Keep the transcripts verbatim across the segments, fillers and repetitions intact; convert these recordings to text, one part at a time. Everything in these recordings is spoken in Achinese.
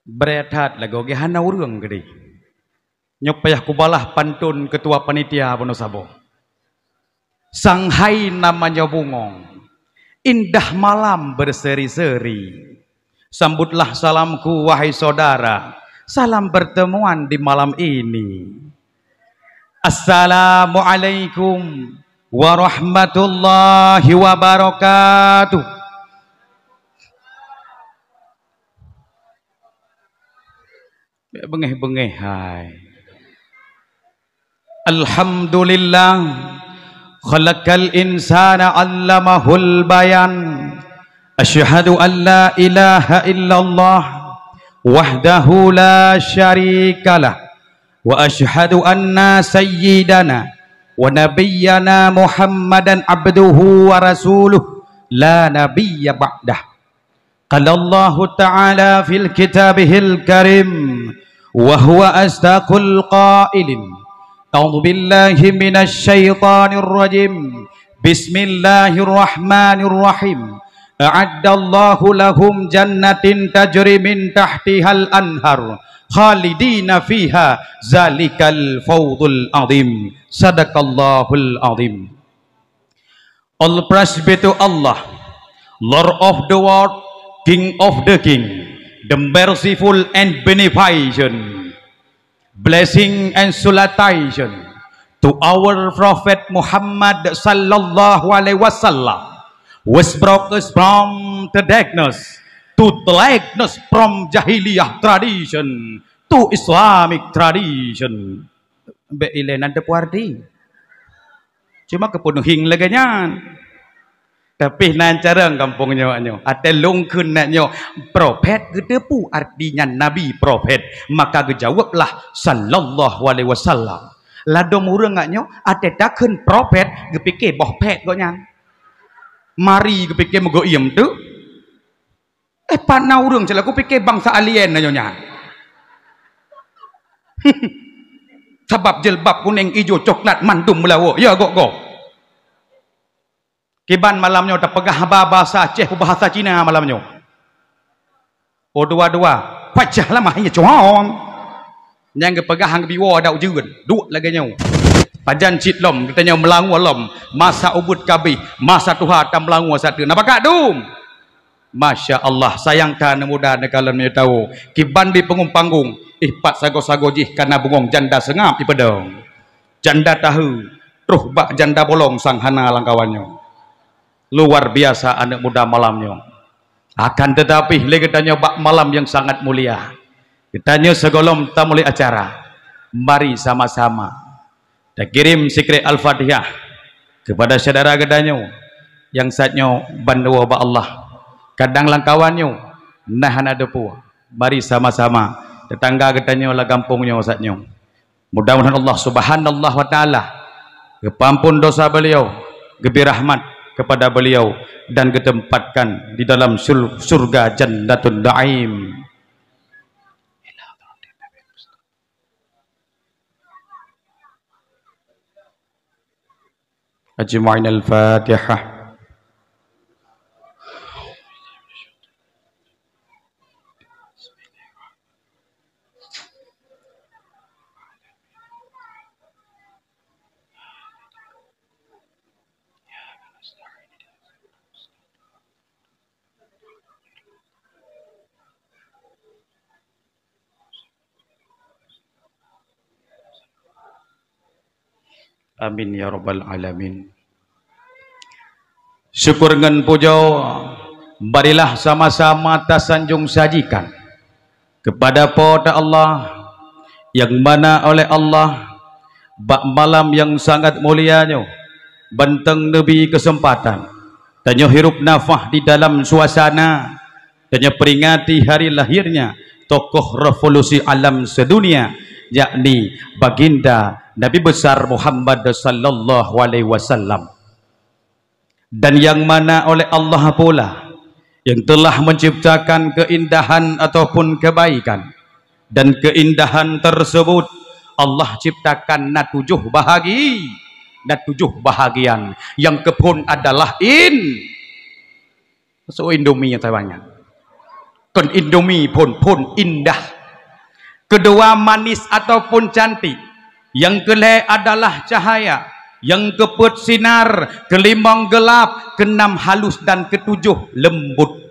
Brat that lagoe geuh hana ureuëng keudeh. Nyoe payah kubalah pantôn keutua panitia bunoe saboh. Sang hai namanya bungong, indah malam berseri-seri. Sambutlah salamku, wahai saudara, salam pertemuan di malam ini. Assalamualaikum warahmatullahi wabarakatuh. Beungéh-beungéh hai. Alhamdulillah, khalaqal insana 'allamahul bayan. Asyhadu an la ilaha illallah wahdahu la syarikalah, wa asyhadu anna sayyidana wa nabiyyana Muhammadan abduhu wa rasuluh, la nabiyya ba'dah. Qala Allahu ta'ala fil kitabihil karim, wa huwa asdaqul qailin. A'udzu billahi minasy syaithanir rajim. Bismillahirrahmanirrahim. A'addallahu lahum jannatin tajri min tahtihal anhar, khalidina fiha, zalikal fawzul azim. Sadaqallahul azim. All praise be to Allah, Lord of the world, King of the king, the merciful and beneficent. Blessing and salutation to our Prophet Muhammad sallallahu alaihi wasallam, was brought us from the darkness to the likeness, from jahiliyah tradition to Islamic tradition. Bék ilée nan teupeue arti. Cuma keupeunuhing lagée nyan. Tapi nan carông gampông nyoe nyoe. Até lôn kheun nak nyoe, prophet geuteupeue arti nyan nabi prophet. Maka geujaweueb lah sallallahu alaihi wasallam. Ladôm ureuëng ngat nyoe até takheun prophet geupike boh phet gobnyan. Mari geupike meugoiem tu. Eh, pat na ureuëng cit laku pike bansa alien nyoe nyan. Sabab jilbab kunéng, ijo, coklat mandum meulawa. Ya, gok-gok. Kiban malam nyoe tapeugah haba bahasa Aceh, bahasa Cina malam nyoe. Oh, dua-dua. Pacah lah mah, iya, cuhom. Nyang geupeugah han geubiwoe adak ujeuen, duek lagée nyoe. Pajan cit lom, geutanyoe meulangue lom, masa ubit ka abéh, masa tuha tameulangue sateue. Na bakak dum. Masya Allah, sayang that aneuk muda neukalon meunyoe tawoe. Kiban di punggong-panggong, ih, pat sagoe-sagoe jih ka na bungong janda seungab ipeudong. Janda taheue, troh bak janda bolong sang hana lam kawan nyoe. Luar biasa aneuk muda malam nyoe. Akan tetapi, lé geutanyoe bak malam nyang sangat mulia, geutanyoe sigohlom tamulai acara, mari sama-sama takirém sikrek Al-Fatihah keupada syedara geutanyoe nyang saat nyoe bandua bak Allah. Kadang lam kawan nyoe na hana teupeue, mari sama-sama, teutangga geutanyoe lam gampông nyoe saat nyoe. Mudah-mudahan Allah Subhanahu wa Ta'ala geupeuamphon dosa beliau, geubri rahmat kepada beliau, dan geutempatkan di dalam syul-, syurga Jannatun Naim. Ajma'in. Al-Fatihah. Amin ya rabbal alamin. Syukur ngon pujoe marilah sama-sama tasanjong sajikan kepada Po teu Allah, nyang mana oleh Allah bak malam nyang sangat mulia nyoe banteng neubri keuseumpatan tanyoe hirup nafah di dalam suasana tanyoe peuringati hari lahirnya tokoh revolusi alam sedunia, yakni Baginda Nabi Besar Muhammad sallallahu alaihi wasallam. Dan yang mana oleh Allah pula yang telah menciptakan keindahan ataupun kebaikan, dan keindahan tersebut Allah ciptakan na tujuh bahagi, na tujuh bahagian. Yang kephon adalah in-, Masuk Indomie nyata banyak. Kon Indomie phon, phon indah. Keudua manis ataupun cantik. Nyang keulhèe adalah cahaya. Nyang keupeuet sinar, keulimong geulap, keunam halus dan keutujoh leumbut.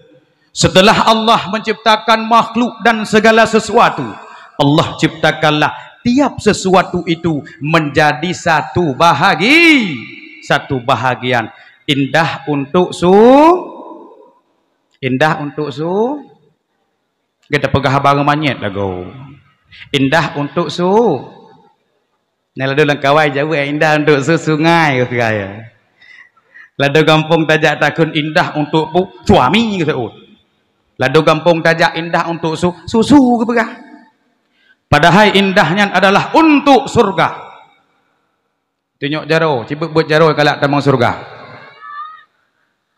Setelah Allah menciptakan makhluk dan segala sesuatu, Allah ciptakanlah tiap sesuatu itu menjadi satu bahagi, satu bahagian. Indah untuk su, indah untuk su, Gata peugah haba ngon manyét lagoe. Indah untuk su. Nah, ladôm lam kawai jaweueb, indah untuk su sungai, kata gaya. Ladôm gampông tajak takheun indah untuk pu-, suami, kata ut. Ladôm gampông tajak indah untuk su-, susu, kata peugah. Padahai indah nyan adalah untuk surga. Tunyok jaroe, cibeuet-beuet jaroe galak tamong syeuruga.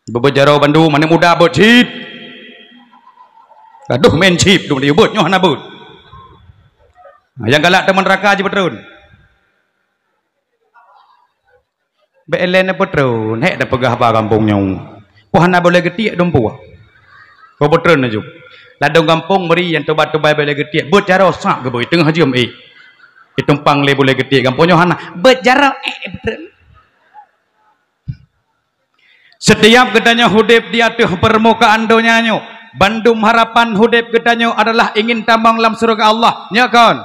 Beuet-beuet jaroe bandum, aneuk muda beuet cit. Gadoh main cit, dum dia beuet, nyoe hana beuet. Nah, nyang galak tamong neuraka jipeutreun. Bèk lé neupeutreun, hék tapeugah haba gampông nyoe. Poh hana boleh geutiek dumpeue. Keu beutreun laju. Ladôm gampông meuri nyang tuba-tuba boleh geutiek. Beuet jaroe sak geubeuet teungoh jeuem ék. Itumpang lé boleh geutiek gampông nyoe hana. Beuet jaroe ék beutreun. Setiap geutanyoe udép di ateueh peurmukaan donya nyoe, bandum harapan udép geutanyoe adalah ingin tamong lam syeuruga Allah. Nyo kon?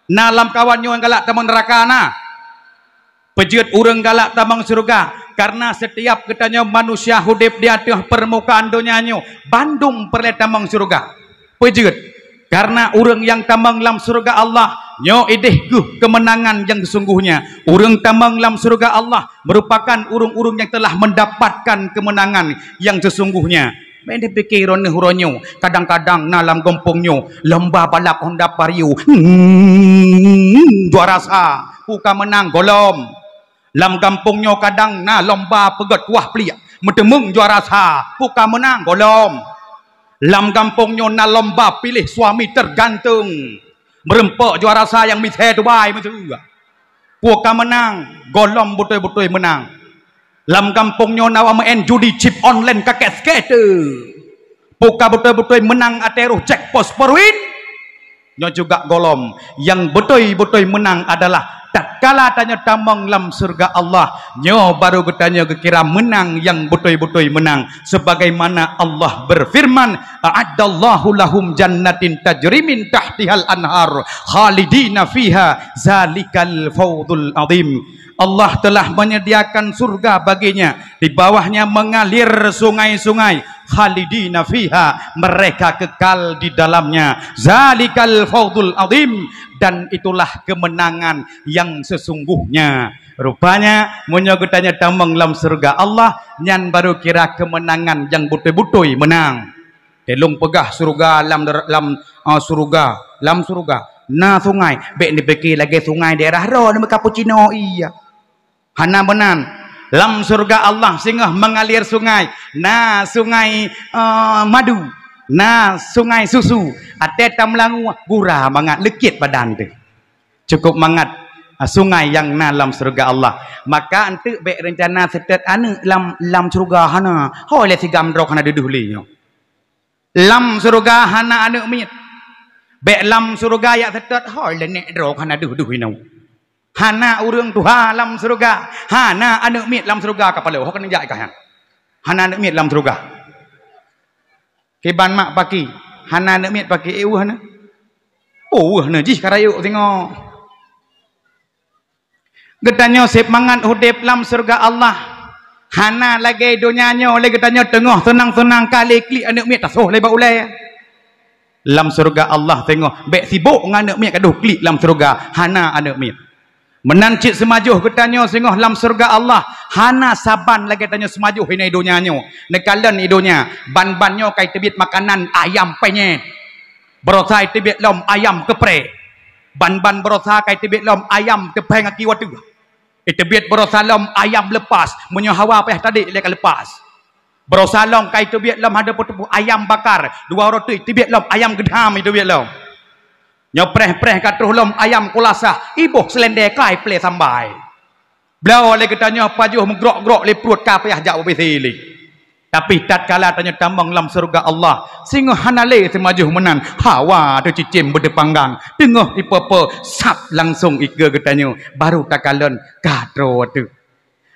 Na lam kawan nyoe nyang galak tamong neuraka na? Peujeuet ureuëng galak tamong syeuruga, kareuna setiap geutanyoe manusia udép di ateueh peurmukaan donya nyoe bandum peureulée tamong syeuruga. Peujeuet, kareuna ureuëng nyang tamong lam syeuruga Allah nyoe idéh kheueh keumeunangan nyang seusungguhnya. Ureuëng tamong lam syeuruga Allah meurupakan ureuëng-ureuëng nyang teulah meundapatkan keumeunangan nyang seusungguhnya. Bék neupiké droeneueh uroe nyoe, kadang-kadang na lam gampông nyoe lomba balap Honda Vario. Hmm, juara sa, peue ka meunang gohlom. Lam gampông nyoe kadang na lomba peugét kuah pliek, meuteumeung juara sa, peue ka meunang gohlom. Lam gampông nyoe na lomba piléh suami tergantung, meureumpok juara sa nyang misé tubai meusu. Peue ka meunang, gohlom beutôi-beutôi meunang. Lam gampông nyoe na meu'en judi chip online kakét skeute. Peue ka beutôi-beutôi meunang ateueh roh jackpot poruin. Nyoe juga gohlom, nyang beutôi-beutôi meunang adalah tatkala tanyoe tamong lam syeuruga Allah. Nyoe baru geutanyoe geukira meunang nyang beutôi-beutôi meunang. Sebagaimana Allah berfirman, "A'addallahu lahum jannatin tajri min tahtihal anhar, khalidina fiha, zalikal fawzul azim." Allah telah menyediakan surga baginya, di bawahnya mengalir sungai-sungai, khalidina fiha, mereka kekal di dalamnya, zalikal fawzul azim, dan itulah kemenangan yang sesungguhnya. Rupanya, meunyoe geutanyoe tamong lam syeuruga Allah, nyan baru kira kemenangan nyang beutôi-beutôi meunang. Teuh lôn peugah syeuruga lam, lam, ah, syeuruga, lam syeuruga na sungai. Bék neupiké lagée sungai daerah droe, neuh cappuccino, iya. Hana meunan. Lam syeuruga Allah singoh mengalir sungai. Na sungai, eh, madu, na sungai susu. Até tameulangue, gura mangat, leukét badan teuh. Cukup mangat, ah, sungai nyang na lam syeuruga Allah. Maka eunteuk bék reuncana seutôt aneuk lam, lam syeuruga hana. Hôi lé sigam droe hana dudoh lé nyoe. Lam syeuruga hana aneuk miet. Bék lam syeuruga jak seutôt, hôi lé nék droe hana dudoh inoe. Hana ureuëng tuha lam syeuruga, hana aneuk miet lam syeuruga, kapalo ho keuneuk jak kah nyan. Hana aneuk miet lam syeuruga. Kiban mak paki, hana aneuk miet paki, eh, weueh na. Oh, weueh na jih ka rayeuk singoh. Geutanyoe sép mangat udép lam syeuruga Allah. Hana lagée donya nyoe, lé geutanyoe teungoh seunang-seunang ka lé klik aneuk miet tasoh lé bak ulée. Lam syeuruga Allah teungoh bék sibok ngon aneuk miet, gadoh klik lam syeuruga, hana aneuk miet. Meunan cit seumajoh geutanyoe singoh lam syeuruga Allah, hana saban lagée tanyoe seumajoh inai donya nyoe. Neukalon i donya, ban-ban nyoe ka iteubiet makanan ayam penyet. Baroesa iteubiet lom ayam keprek. Ban-ban baroesa ka iteubiet lom ayam teupeng aki wateuh. Iteubiet baroesa lom ayam leupas, meunyoe hawa payah tadek lé ka leupas. Baroesa lom ka iteubiet lom hana peuteupeue ayam bakar, dua roti iteubiet lom ayam geudam iteubiet lom. Nyoe preh-preh ka troh lom ayam kulasah, iboh seulendé ka iplé sambai. Bloe lé geutanyoe pajoh meugrok-grok lé pruet ka payah jak ubé lé. Tapi tatkala tanyoe tamong lam syeuruga Allah, singoh hana lé seumajoh meunan, hawa teuh cicém beuteuh panggang, teungoh ipopo sab langsong ikeue geutanyoe, baru takalon ka troe teuh.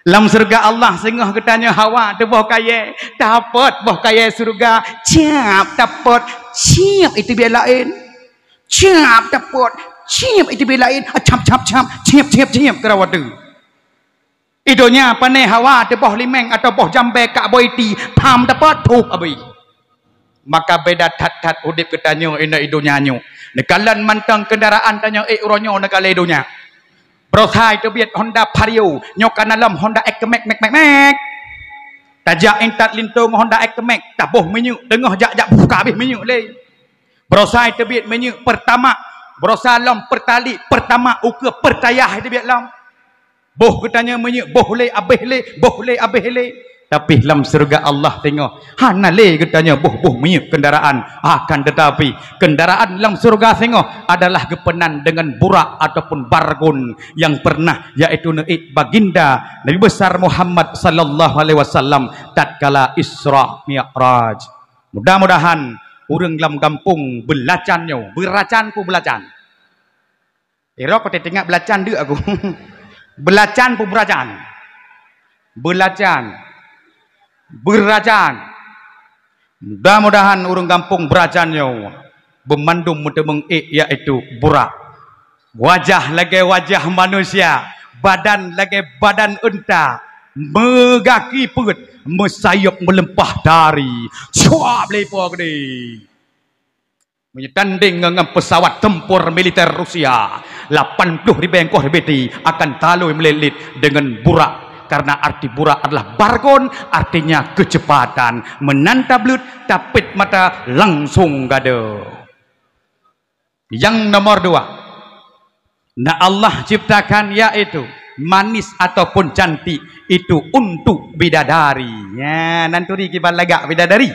Lam syeuruga Allah singoh geutanyoe hawa teuh boh kayée, tapot boh kayée syeuruga, ciab tapot, ciab iteubiet laén. Ciab tapot, ciab iteubiet laén, ah, cap, cap, cap, ciab, ciab, ciab keurawa teuh. I donya pané hawa teuh boh limeng atawa boh jambée kak boh iti, pham tapot, phup abéh. Maka beda that-that udeb geutanyoe inoe i donya nyoe. Neukalon mantong keundaraan tanyoe ék uroe nyoe neukalon i donya. Barosa teubiet Honda Vario, nyoe kana lom Honda X-Max, mek, mek, mek. Tajak intat lintong Honda X-Max, taboh minyeuk, teungoh jak-jak buh ka abéh minyeuk lé. Barosa teubiet minyeuk Pertamax, barosa lom Pertalite, Pertamax ukeue Pertayah teubiet lom. Boh geutanyoe minyeuk, boh lé abéh lé, boh lé abéh lé. Tapi lam syeuruga Allah singoh hana lé geutanyoe boh-boh minyeuk keundaraan. Akan teutapi, keundaraan lam syeuruga singoh adalah geupeunan deungon burak ataupun bargon nyang pernah, yaitu neuék baginda Nabi Besar Muhammad sallallahu alaihi wasallam tatkala Isra Mi'raj. Mudah-mudahan ureuëng lam gampông Beulacan nyoe, Beuracan ku Beulacan. Irok kau teuingat Beulacan deuk aku. Beulacan pu Beuracan. Beulacan. Beuracan. Mudah-mudahan ureuëng gampông Beuracan nyoe beumandum meuteumeung ék, yaitu burak. Wajah lagée wajah manusia, badan lagée badan unta, meugaki peuet, meusayeueb meuleumpah dari. Cuab lé po geude. Meunyoe tandeng ngon, ngon pesawat tempur militer Rusia, lapan puluh ribée koh ribiti akan talui meulilit deungon burak, karena arti burak adalah bargon, artinya kecepatan. Meunan tableut, tapet mata, langsung gade. Yang nomor dua, na Allah ciptakan, yaitu manis ataupun cantik itu untuk bidadari. Nya, nan turi kiban lagak bidadari.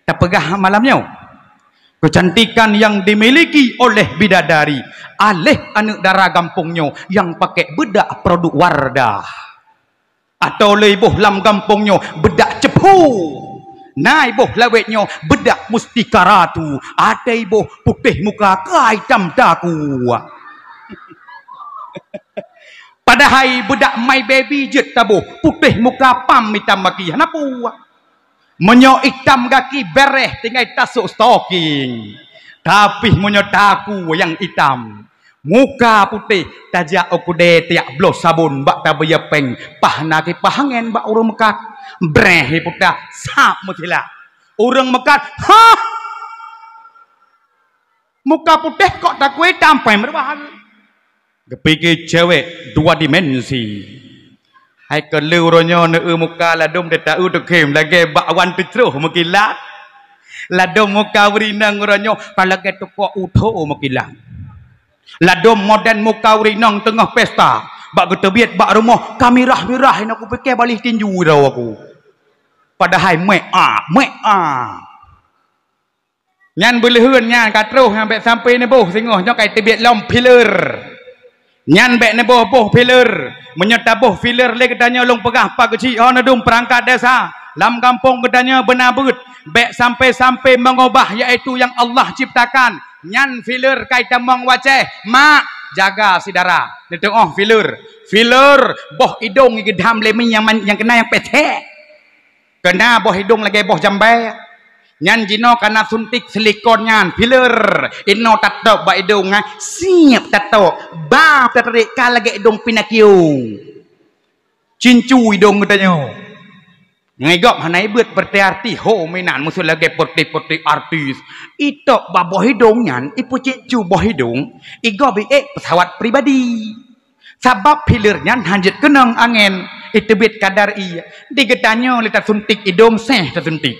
Tapeugah malam nyoe. Kecantikan yang dimiliki oleh bidadari, aléh aneuëk dara gampông nyoe nyang pakai beudak produk Wardah. Atau lé boh lam gampông nyoe beudak cepu. Na boh lawét nyoe beudak mustika ratu. Até boh putéh muka ka itam takue. Padahai beudak My Baby jeuet taboh, putéh muka pam itam gaki hana peue. Meunyoe itam gaki bereh tinggai tasok stoking. Tapi meunyoe takue nyang itam, muka putéh, tajak u keudè tajak bloe sabon bak tabeuya péng, pah na kipah angén bak ureuëng meukat. Breh iputah sab meusilak. Ureuëng meukat, "Hah! Muka putéh kok takue itam péng meurubah?" Geupike cewek dua dimensi. Hai keu lé uroe nyoe neueu muka ladôm teuta-eu teukhém lagée bak wan teucroh meukilat. Ladôm muka ureuëng inong uroe nyoe ka lagée tukok u tho meukilat. Ladôm modern muka ureuëng inong teungoh pesta, bak geuteubiet bak rumoh ka mirah-mirah, inoe kupike balih tinju droe aku. Padahai make up, make up. Nyan beuleuheun nyan ka troh nyan bék sampoe neuboh singoh nyoe ka iteubiet lom filler. Nyan bék neuboh-boh filler. Meunyoe taboh filler lé geutanyoe lôn peugah pak keuchik ho neudum peurangkat desa, lam gampông geutanyoe beuna beuet. Bék sampoe-sampoe meungubah yaitu nyang Allah ciptakan. Nyan filler ka itamong u Aceh. Mak, jaga syedara. Neuteuoh filler. Filler boh idong geudham lé mi nyang man-, nyang keuna nyang peutek. Keuna boh idong lagée boh jambée. Nyan jinoe kana suntik silikon nyan, filler. Inoe tatôb bak idong nyan, siep tatôb. Ba tatarek ka lagée idong Pinocchio. Cincu idong geutanyoe. Ngai gob hana ibeuet peureute artis, ho meunan meuseu lagée peureute-peureute artis. Itôb bak boh idong nyan, ipeucincu boh idong, igob iék pesawat pribadi. Sabab filler nyan hanjeuet keunong angén, iteubiet kadar ié. Di geutanyoe lé tasuntik idong séh tasuntik.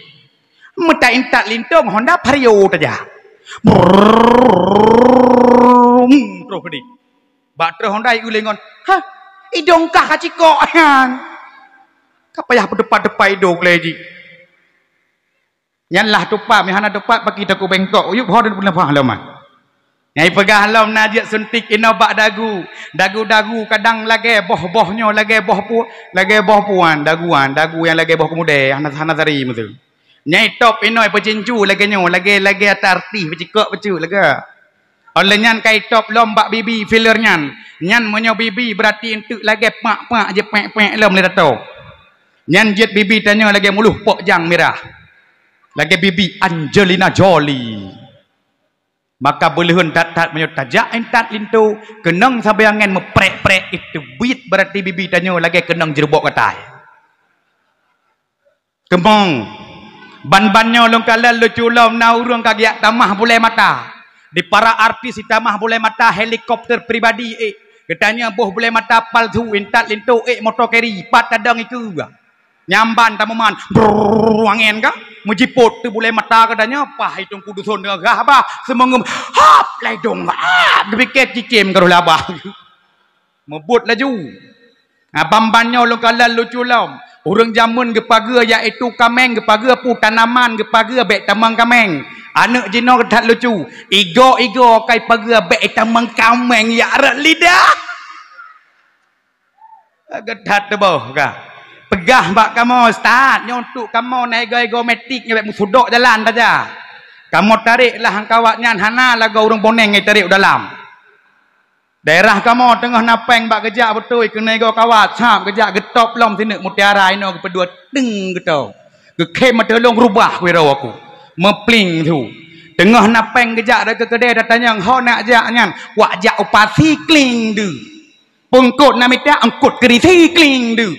Meuta intat lintong Honda Vario tajak. Brrrr, troh keudeh. Bak troh Honda ié ulengon. Hah, idong kah ka cikok nyan. Ka payah peutupat-tupat idong lé jih. Nyan lah tupat, meuhana tupat paki takue bengkok, uyueb ho dan peuleupah lom. Nyang ipeugah lom na jeuet suntik inoe bak dagu. Dagu-dagu kadang lagée boh-boh nyoe, lagée boh pu-, lagée boh puan, daguan, dagu nyang lagée boh keumudée, hana, hana sari meusu. Nyang itop inoe peucincu lagée nyoe, lagée, lagée ata artis peucikok peucuk lagée. Óh lheueh nyan ka itop lom bak bibi filler nyan. Nyan meunyoe bibi beurati enteuk lagée pak-pak jipek-pek lom lé tato. Nyan jeuet bibi tanyoe lagée muloh pok jang mirah. Lagée bibi Angelina Jolie. Maka beuleuheun that-that meunyoe tajak intat linto, keunong sabe angén meuprek-prek, iteubiet beurati bibi tanyoe lagée keunong jeureubok gatai. Keumong, ban-ban nyoe lôn kalon lucu lom na ureuëng ka geujak tamah bulée mata. Di para artis jitamah bulée mata helikopter pribadi ék. Geutanyoe boh bulée mata palsu intat linto ék moto keri, pat tadong ikeue. Nyamban tamuman, brrrr, angén ka, meujipot teubulée mata geutanyoe, pah itong kuduson deungon gah bah, seumeungeuem, hap, laidong, hap, geupike cicém ka roh labah. Meubuet laju. Abang ban nyoe lôn kalon lucu lom. Ureuëng jameun geupageue yaitu kaméng, geupageue pu tanaman, geupageue bék tamong kaméng. Aneuëk jinoe that lucu. Igo-igo kai pageue bék tamong kaméng yak rot lidah. Geutat teuboh ka. Peugah bak kamoe, "Ustaz, nyoe untuk kamoe na igo-igo metik nyoe bék meusudok jalan saja. Kamoe tarek lah angkawat nyan hana lagoe ureuëng boneng nyang tarek u dalam." Daerah kamoe teungoh na péng bak geujak beutôi keuneuk igo kawat, sab geujak geutop lom sineuk mutiara inoe geupeudua teng geuto. Geukhem meuteulông rubah kuiroe aku. Meupling su. Teungoh na péng geujak dari keu keudée datanyong ho nak jak nyan, wak jak upasi kling deuh. Peungkot na mita eungkot keurisi kling deuh.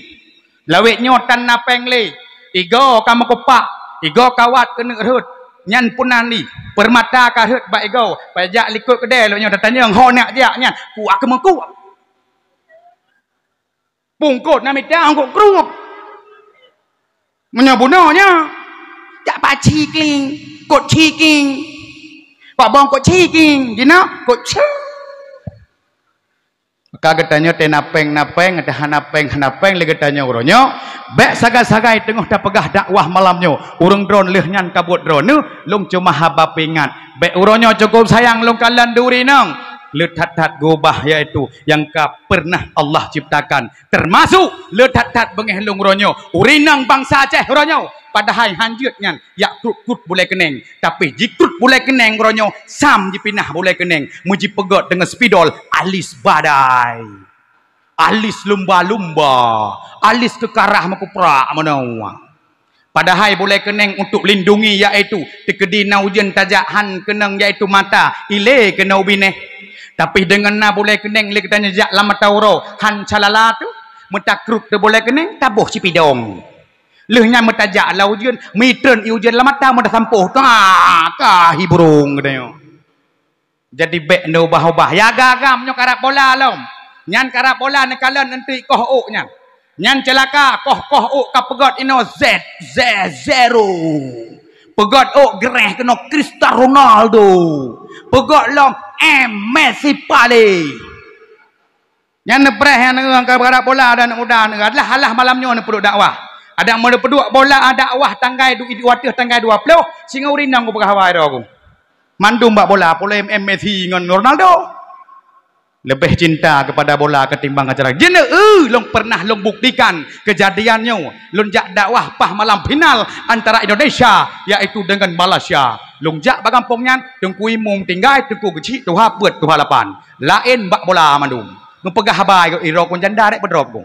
Lawét nyoe tan na péng lé. Igo ka meukupak, igo kawat keuneuk rhot. Nyan peunan di, peurmata ka rhot bak igo, pajak likot keudée lôn nyoe tatanyong ho nak jak nyan, kuak keumeukuk. Peungkot na mita eungkot kruet. Meunyoe bunoe nyoe, jak paci kling, kot ci kling. Pak bong kot ci kling, jinoe kot ci. Maka geutanyoe teuh na péng, na péng, teuh hana péng, hana péng lé geutanyoe uroe nyoe. Bék sagai-sagai teungoh tapeugah dakwah malam nyoe. Ureuëng droeneuh lheueh nyan ka buet droeneuh, lôn cuma haba peuingat. Bék uroe nyoe cukôp sayang lôn kalon duri nong. Le that-that gubah yaitu nyang ka peureunah Allah ciptakan. Teumasuk le that-that beungéh lôn uroe nyoe. Ureuëng nong bansa Aceh uroe nyoe. Padahai hanjeuet nyan yak krut-krut bulée keuneng, tapi jikrut bulée keuneng uroe nyoe sam jipinah bulée keuneng, meujipeugét deungon spidol alis badai, alis lumba-lumba, alis keukarah meukuprak meunoe. Padahai bulée keuneng untuk lindungi yaitu teukeudi na ujeuen tajak han keunong yaitu mata ilée keunoe binéh. Tapi deungon na bulée keuneng lé geutanyoe jak lam mata uroe han calala tu, meutakrut teu bulée keuneng taboh sipidong. Lheueh nyan meutajak lam ujeuen, mitreun ié ujeuen lam mata meudah sampoh, ka, ka hi burông geutanyoe. Jadi bék neuubah-ubah. Ya gagam nyoe karab bola lom. Nyan karab bola neukalon neuteuik koh ôk nyan. Nyan ceulaka, koh-koh ôk ka peugét inoe Z, Z, zero. Peugét ôk gréh keunoe Cristiano Ronaldo. Peugét lom M, Messi Pale. Nyan neupreh nyang neueu angka karab bola dan muda neueu adalah alah malam nyoe neupeuduek dakwah. Adak meuneupeudok bola dakwah tanggai du-, dua ateueh tanggai dua ploh, singoh urinang kupeugah haba droe ku. Mandum bak bola, pula M M Messi ngon Ronaldo. Leubeh cinta kepada bola ketimbang acara. Jeuneuk, eh, lôn pernah lôn buktikan kejadian nyoe. Lôn jak dakwah paih malam final antara Indonesia, yaitu dengan Malaysia. Lôn jak bak gampông nyan, Teungku Imum tinggai, Teungku Geuchik tuha peuet, tuha lapan. Laén bak bola mandum. Neupeugah haba droe ku janda rek peudroe ku.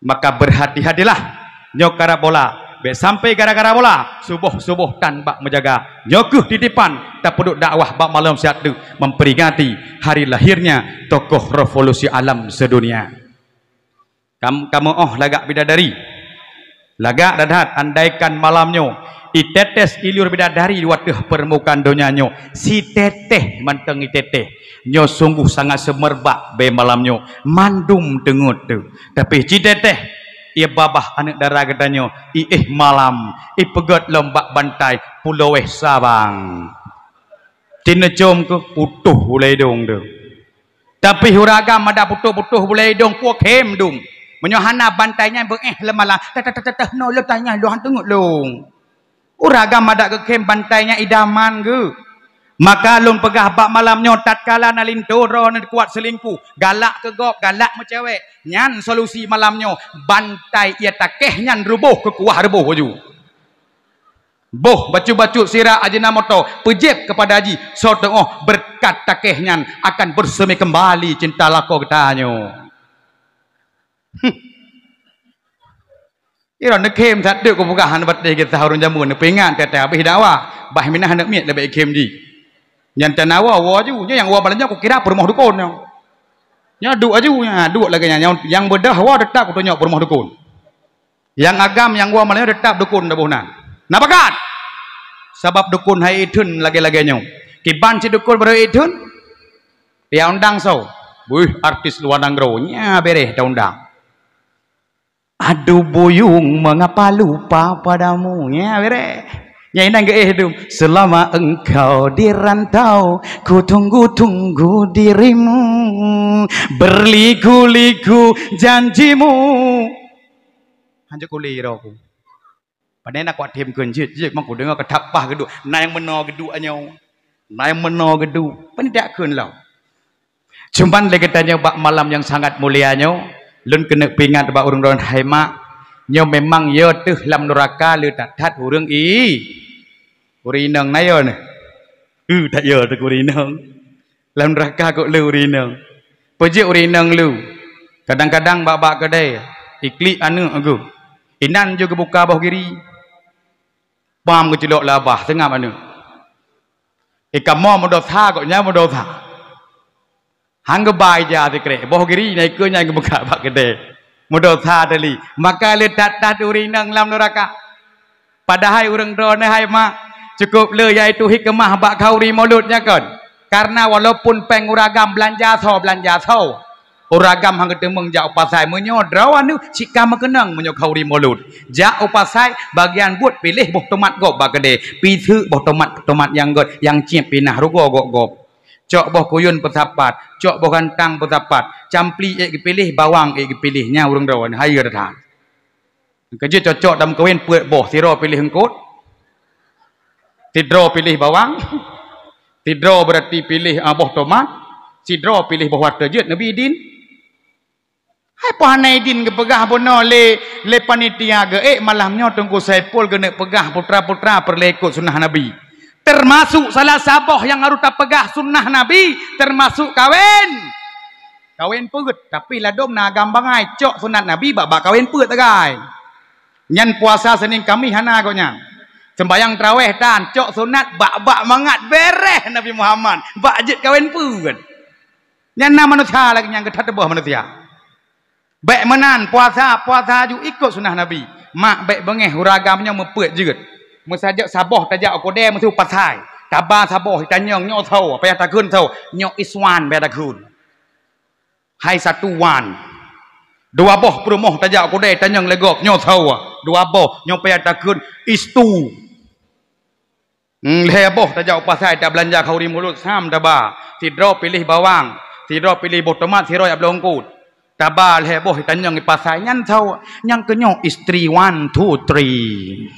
Maka berhati-hatilah nyoe karab bola. Bék sampai gara-gara bola suboh-suboh tan bak meujaga. Nyoe kheueh titipan tapeuduek dakwah bak malam siat teuk memperingati hari lahirnya tokoh revolusi alam sedunia. Kam-, kamoe óh lagak bidadari. Lagak that-that andaikan malam nyoe itetes ié liur bidadari di ateueh peurmukaan donya nyoe, sitetes mantong itetes. Nyoe sungguh sangat seumeubak bée malam nyoe, mandum teungeut teuh. Tapi citeteh, ie babah aneuëk dara geutanyoe, iéh malam, ipeugét lom bak bantai pulo wéh sabang. Tineucom keuh putôh bulée idong teuh. Tapi ureuëng agam adak putôh-putôh bulée idong puek khém dum. Meunyoe hana bantai nyan beuéh leumalam, tah-tah-tah-tah-tah, noe lôn tanyah lôn han teungeut lôn. Ureuëng agam adak geukhém bantai nyan idaman geuh. Maka lôn peugah bak malam nyoe, tatkala na linto droeneuh kuat seulingkuh, galak keu gob, galak meucewek, nyan solusi malam nyoe, bantai ie takeh nyan ruboh keu kuah ruboh laju. Boh bacut-bacut sira Ajinomoto, peujép keupada jih, soe teungoh beureukat takeh nyan akan beurseumé keumbali cinta lakoe geutanyoe. Ira neukhém that teuk kupeugah hana patéh geutanyoe ureuëng jameun, neupeuingat teuh habéh dakwah, bah minah aneuk miet leubeh khém jih. Nyan teunawa woe aju, nyoe nyang woe malam nyoe kukira peurumoh dukon nyoe. Nyoe duek aju, nyan duek lagée nyan, nyang, nyang beudôh woe teutap kutunyok peurumoh dukon. Nyang agam nyang woe malam nyoe teutap dukon taboh nan. Na pakat? Sabab dukon hai itheun lagée-lagée nyoe. Kiban cit dukon baroe itheun? Dia undang soe? Wih, artis luwa nanggroe, nya bereh ta undang. Aduh buyung, mengapa lupa padamu? Nya bereh. Nya inang geuéh dum. Selama engkau di rantau, ku tunggu-tunggu dirimu. Berliku-liku janjimu. Hanjeuet kulé roh ku. Pane na kuat them kheun jeuet, jeuet, mang kudeungoe keuthap pah geuduek. Na nyang meunoe geuduek nyoe. Na nyang meunoe geuduek. Pane dak kheun lom. Cuman lé geutanyoe bak malam nyang sangat mulia nyoe, lôn keuneuk peuingat bak ureuëng droen hai mak, nyoe memang yo teuh lam nuraka le that-that ureuëng i, ureuëng inong na yo neh. Eu, that yo teuh ureuëng inong. Lam nuraka kok le ureuëng inong. Peujeuet ureuëng inong lu. Kadang-kadang bak-bak keudè, iklik aneuëk geuh. Inan ju geubuka boh giri. Pam geucilok lé abah, seungab aneuëk. Ikamoe meudosa, gobnyan meudosa. Han geuba ija sikrek, boh giri na ikeue nyan geubuka bak keudè. Meudosa tali. Maka le that-that ureuëng inong lam nuraka. Padahai ureuëng droeneuh hai mak, cukup le yaitu hikmah bak khauri mulod nyan kon. Karena walaupun péng uragam beulanja soe, beulanja soe, uragam han geuteumeung jak u pasai. Meunyoe droeneuh cit ka meukeunong meunyoe khauri mulod. Jak u pasai, bagian buet piléh boh tomat gob bak keudè. Piseuk boh tomat, tomat nyang gét, nyang cieb pinah rugoe gob-gob. Cok boh kuyun peusapat, cok boh gantang peusapat, campli ék geupiléh, bawang ék geupiléh, nyan ureuëng droeneuh hayeue that. Keujeuet cocok lam kawin peuet boh, sidroe piléh eungkot, sidroe piléh bawang, sidroe beurati piléh, ah, boh tomat, sidroe piléh boh watée jeuet neubi idin. Hai poh hana idin geupeugah bunoe lé, lé panitia geuék malam nyoe Teungku Saipul geuneuk peugah putra-putra peureulée ikot sunnah Nabi. Termasuk salah saboh nyang harôh tapeugah sunnah Nabi, termasuk kawin. Kawin peuet, tapi ladôm na agam bangai, cok sunat Nabi bak-bak kawin peuet sagai. Nyan puasa Senin Kamis hana gobnyan. Sembahyang taraweh tan, cok sunat bak-bak mangat bereh Nabi Muhammad, bak jeuet kawin peuet. Nyan na manusia lagée nyan geutateuboh manusia. Bék meunan, puasa, puasa aju ikot sunnah Nabi. Mak bék beungéh ureuëng agam nyoe meupeuet jeuet. Meusajak saboh tajak u keudè meusu pasai. Taba saboh tanyong nyoe soe, payah takheun soe, nyoe Iswan payah takheun. Hai satu wan. Dua boh peurumoh tajak u keudè tanyong lé gob nyoe soe, dua boh nyoe payah takheun Istu. Hmm, lhée boh tajak u pasai tabeulanja khauri mulod sam taba. Sidroe piléh bawang, sidroe piléh boh tomat, sidroe jak bloe eungkot. Taba lhée boh tanyong di pasai nyan soe, nyang keunyoe istri one, two, three.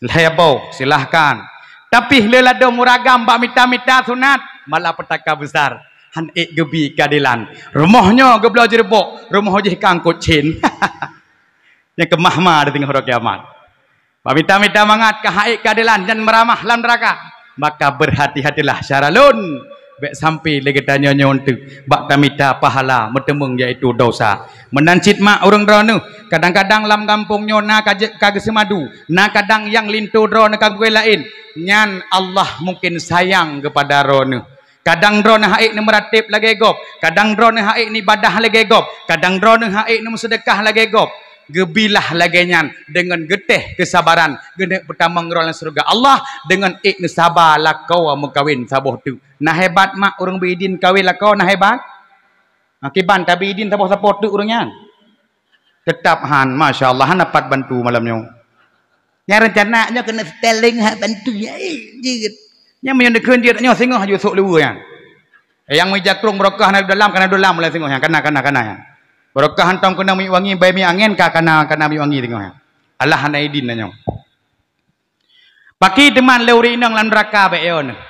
Lhée boh, silahkan. Tapi le ladôm ureuëng agam bak mita-mita sunat, malapetaka besar. Han ék geubi keadilan. Rumoh nyoe geubloe jeureubok, rumoh jih ka eungkot cén. Nyang keumah ma di teungoh uroe kiamat. Bak mita-mita mangat ka han ék keadilan nyan meuramah lam neuraka. Maka beurhati-hatilah syara lôn. Bék sampai lé geutanyoe nyoe teuk bak tamita pahala meuteumeung yaitu dosa. Meunan cit mak ureuëng droeneuh, kadang-kadang lam gampông nyoe na ka jeuet ka geuseumadu, na kadang nyang linto droeneuh ka geupeue laén, nyan Allah mungkin sayang keupada droeneuh. Kadang droeneuh han ék neumeuratéb lagée gob, kadang droeneuh han ék neuibadah lagée gob, kadang droeneuh han ék neumeuseudeukah lagée gob. Geubilah lagée nyan deungon geutéh keusabaran, geuneuk peutamong droeneuh lam syeuruga Allah deungon ék neusaba lakoe meukawen saboh teuk. Na hebat mak ureuëng bi idin kawen lakoe, na hebat? Akiban tabi idin saboh-saboh teuk ureuëng nyan. Teutap han, masya Allah, han dapat bantu malam nyoe. Nyang rencana nyoe keuneuk seteling hak bantu nyan, eh, jeuet. Nyang meunyoe neukheun jeuet nyoe singoh aju sôk luweue nyan. Eh, nyang meujakrong barokah na dalam, kana dalam mulai singoh nyan, kana, kana, kana nyan. Barokah hantom keunong minyeuk wangi, bai minyeuk angén ka kana, kana minyeuk wangi singoh nyan. Allah hana idin na nyoe. Paki teuma lé ureuëng inong lam neuraka bék yo neuh.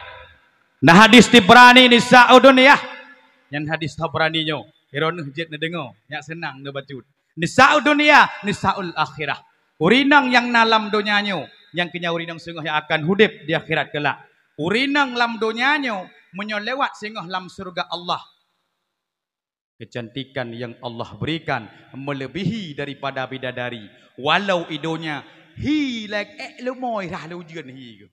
Na hadis Tibrani, nisa'ud dunya. Nyan hadis Tabrani nyoe. Droeneuh jeuet neudeungoe, nyak seunang neubacut. Nisa'ud dunya, nisa'ul akhirah. Ureueng inong nyang na lam donya nyoe, nyang keu nyan ureueng inong singoh nyang akan udeb di akhirat keulak. Ureueng inong lam donya nyoe, meunyoe lewat singoh lam syeuruga Allah, kecantikan yang Allah berikan melebihi daripada bidadari. Walau i donya hi lagèe leumo rhah lé ujeuen hi geuh.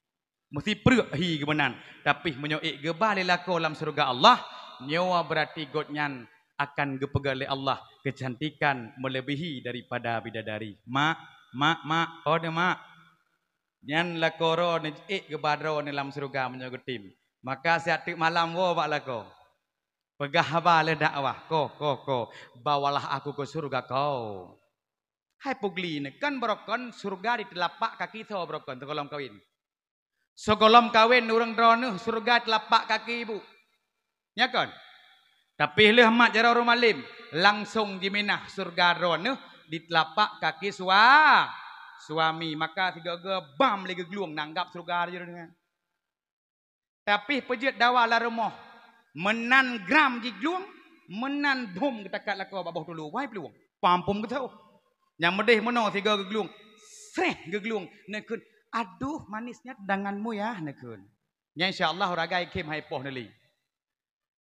Meusipreuk hi geuh meunan. Tapi meunyoe ék geuba lé lakoe lam syeuruga Allah, nyoe berarti gobnyan akan geupeugah lé Allah kecantikan melebihi daripada bidadari. Mak, mak, mak, oh deh mak. Nyan lakoe droeneuh ék geuba droeneuh lam syeuruga meunyoe geutem. Maka siat teuk malam woe bak lakoe. Peugah haba lé dakwah, "Ko, ko, ko, bawalah aku ke surga ko." Hai pugli nyoe, kan barokon syeuruga di teulapak kaki soe barokon sigohlom kawin. Sigohlom kawin ureueng droeneuh syeuruga di teulapak kaki ibu. Nya kon? Tapi lheueh mat jaroe ureueng malem, langsong jiminah syeuruga droeneuh di teulapak kaki sua-, suami. Maka sigoe-goe bam lé geuglueng nanggap syeuruga droeneuh. Tapi peujeuet dawa lam rumoh, meunan gram jiglueng, meunan bom geutakat lakoe bak boh tulu. Wai plueng, pampom geutôh. Nyang meudeh meunoe sigoe geuglueng, sreh geuglueng, neukheun, "Aduh, manisnya tendanganmu ya," neukheun. Nyan insya Allah ragai khém hai poh neuli.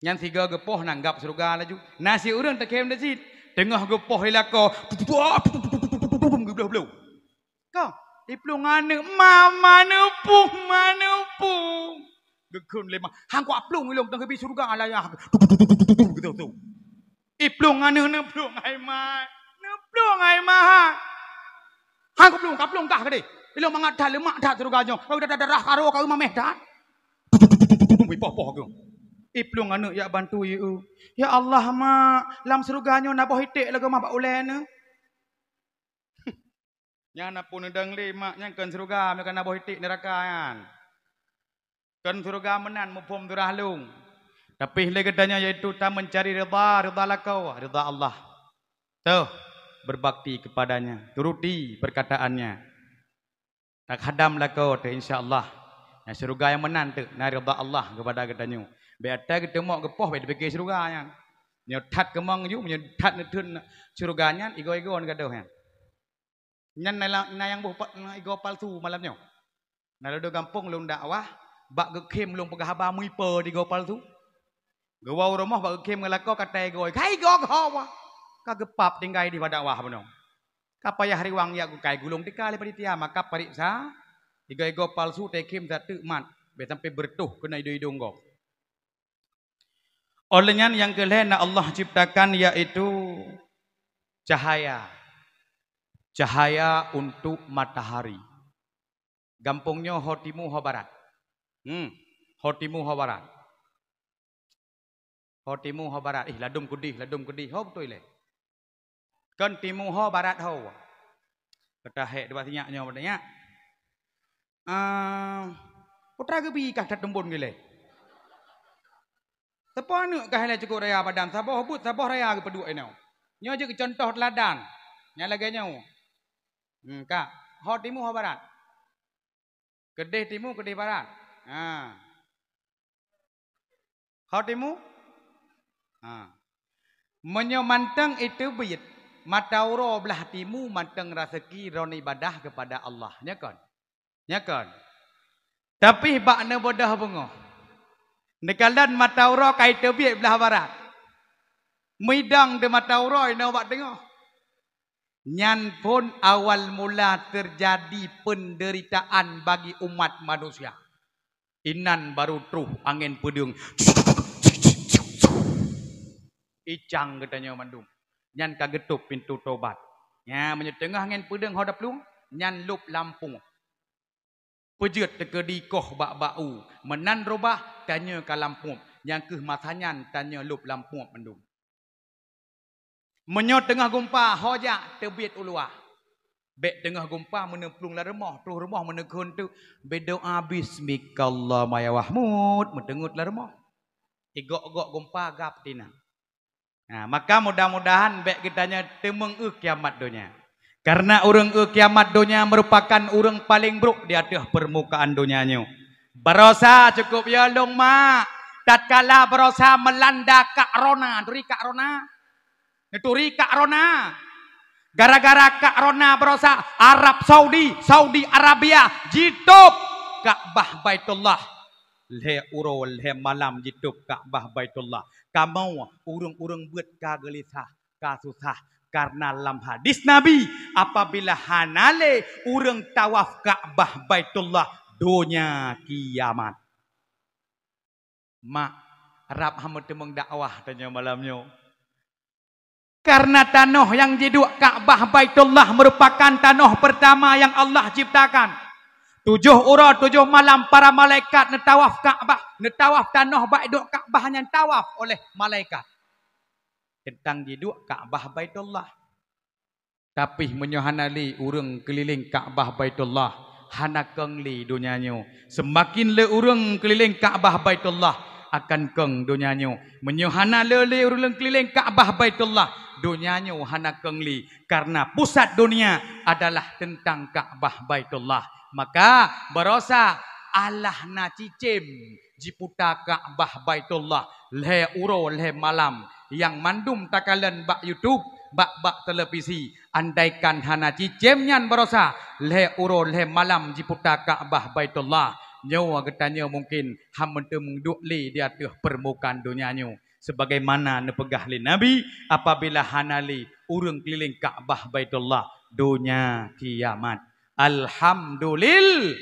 Nyan sigoe geupoh nanggap syeuruga laju. Na si ureueng teukhém di sit, teungoh geupoh lé lakoe, geubloe-bloe. Ka, iplueng aneuk, "Ma, ma neuplueng, ma neuplueng." Geukheun lé ma, "Han kuat plueng ilong, teungoh geubi syeuruga layah." Geutôh-tôh. Iplueng aneuk, "Neuplueng hai ma, neuplueng hai ma." "Han kuplueng, kaplueng kah keudeh. Ilong mangat that, leumak that syeuruga nyoe. Darah karo ka mamèh that." Ipoh-poh geuh. Iplueng aneuk jak bantu ié. "Ya Allah, Mak, lam syeuruga nyoe na boh iték lagèe ma bak ulèe neuh." Nyan na peue neudong lé, mak, nyan kon syeuruga, meuka na boh iték neuraka nyan. Kon syeuruga meunan muphom surah lôn. Tapi lé geutanyoe yaitu ta meucari ridha, ridha lakoe, ridha Allah. Toh, berbakti kepadanya, turuti perkataannya. Takhadam lakoe teuh, insya Allah. Nyang syeuruga nyang meunan teuh, na ridha Allah keupada geutanyoe. Bèk ata geuteumok geupoh, bèk dipike syeuruga nyan. Nyoe that keumong ju, nyoe that neutheun syeuruga nyan, igoe-igoe neugadôh nyan. Nyan na la-, na nyang boh pa-, na igoe palsu malam nyoe. Na ladôm gampông lôn dakwah, bak geukhém lôn peugah haba meuipe di igoe palsu. Geuwoe u rumoh bak geukhém ngon lakoe ka tai igoe, ka igoe geuhoe. Ka geupap tinggai di bak dakwah bunoe. Ka payah riwang jak geukai gulong tika lé panitia, maka pareksa igoe-igoe palsu teukhém sateuk mat, bèk sampai beureutoh keunoe idong-idong gob. Oleh nyan nyang keu lhèe na Allah ciptakan yaitu cahaya. Cahaya untuk matahari. Gampông nyoe ho timu ho barat. Hmm, ho timu ho barat. Ho timu ho barat. Ih, ladôm keudeh, ladôm keudeh. Ho beutôi lé. Kon timu ho, barat ho. Kata hék dua sinyak nyoe, nyak. Ah, putra geubi kah that teumbon gilée. Saboh aneuk kah ilée cukôp raya padan, saboh buet, saboh raya geupeuduek inoe. Nyoe jeuet keu contoh teuladan. Nyang lagée nyoe. Hmm, ka. Ho timu, ho barat. Keudeh timu, keudeh barat. Ha. Ho timu? Ha. Meunyoe mantong iteubiet mata uroe blah timu, mantong raseuki droeneuh ibadah keupada Allah. Nya kon? Nya kon? Tapi bak neubodoh beungoh, neukalon mata uroe ka iteubiet blah barat. Meudong di mata uroe inoe bak teungoh. Nyan phon awal mula teujadi peundeuritaan bagi umat manusia. Inan barô troh angén peudeueng. Icang geutanyoe mandum. Nyan ka geutôp pintoe tobat. Nya, meunyoe teungoh angén peudeueng ho taplueng, nyan lôb lampôh. Peujeuet teukeudi koh bak bak u, meunan reubah, tanyoe ka lampôh. Nyang kheueh masa nyan tanyoe lôb lampôh mandum. Meunyoe teungoh gumpa, ho jak teubiet u luwa. Bék teungoh gumpa meuneuplueng lam rumoh, troh rumoh meuneukheun teuk, beudoa bismikallahumma ya Mahmud, meuteungeut lam rumoh. Igok-gok gumpa gab tina. Nah, maka mudah-mudahan bék geutanyoe teumeung eu kiamat donya. Karena ureuëng eu kiamat donya merupakan ureuëng paleng brok di ateueh peurmukaan donya nyoe. Barosa cukup ya lôn mak. Tatkala barosa melanda Kak Rona, turi Kak Rona. Neuturi Kak Rona. Gara-gara Kak Rona barosa Arab Saudi, Saudi Arabia jitôb Ka'bah Baitullah. Lhée uroe lhée malam jitôb Ka'bah Baitullah. Kamoe ureuëng-ureuëng beuet ka geulisah, ka susah. Karena lam hadis Nabi, apabila hana lé ureuëng tawaf Ka'bah Baitullah, donya kiamat. Mak, rab hana meuteumong dakwah tanyoe malam nyoe. Karena tanoh nyang jiduek Ka'bah Baitullah merupakan tanoh pertama yang Allah ciptakan. Tujoh uroe, tujoh malam para malaikat neutawaf Ka'bah, neutawaf tanoh bak duek Ka'bah nyan tawaf oleh malaikat. Teuntang jiduek Ka'bah Baitullah. Tapi meunyoe hana lé ureuëng keulileng Ka'bah Baitullah, hana kong lé donya nyoe. Seumaken lé ureuëng keulileng Ka'bah Baitullah, akan kong donya nyoe. Meunyoe hana lé, lé ureuëng keulileng Ka'bah Baitullah, donya nyoe hana kong lé. Karena pusat dunia adalah teuntang Ka'bah Baitullah. Maka, barosa alah na cicém jiputa Ka'bah Baitullah lhée uroe lhée malam, nyang mandum takalon bak YouTube, bak-bak televisi. Andaikan hana cicém nyan barosa lhée uroe lhée malam jiputa Ka'bah Baitullah, nyoe geutanyoe mungken hana meuteumong duek lé di ateueh peurmukaan donya nyoe. Sebagaimana neupeugah lé Nabi, apabila hana lé ureuëng keulileng Ka'bah Baitullah, donya kiamat. Alhamdulil-,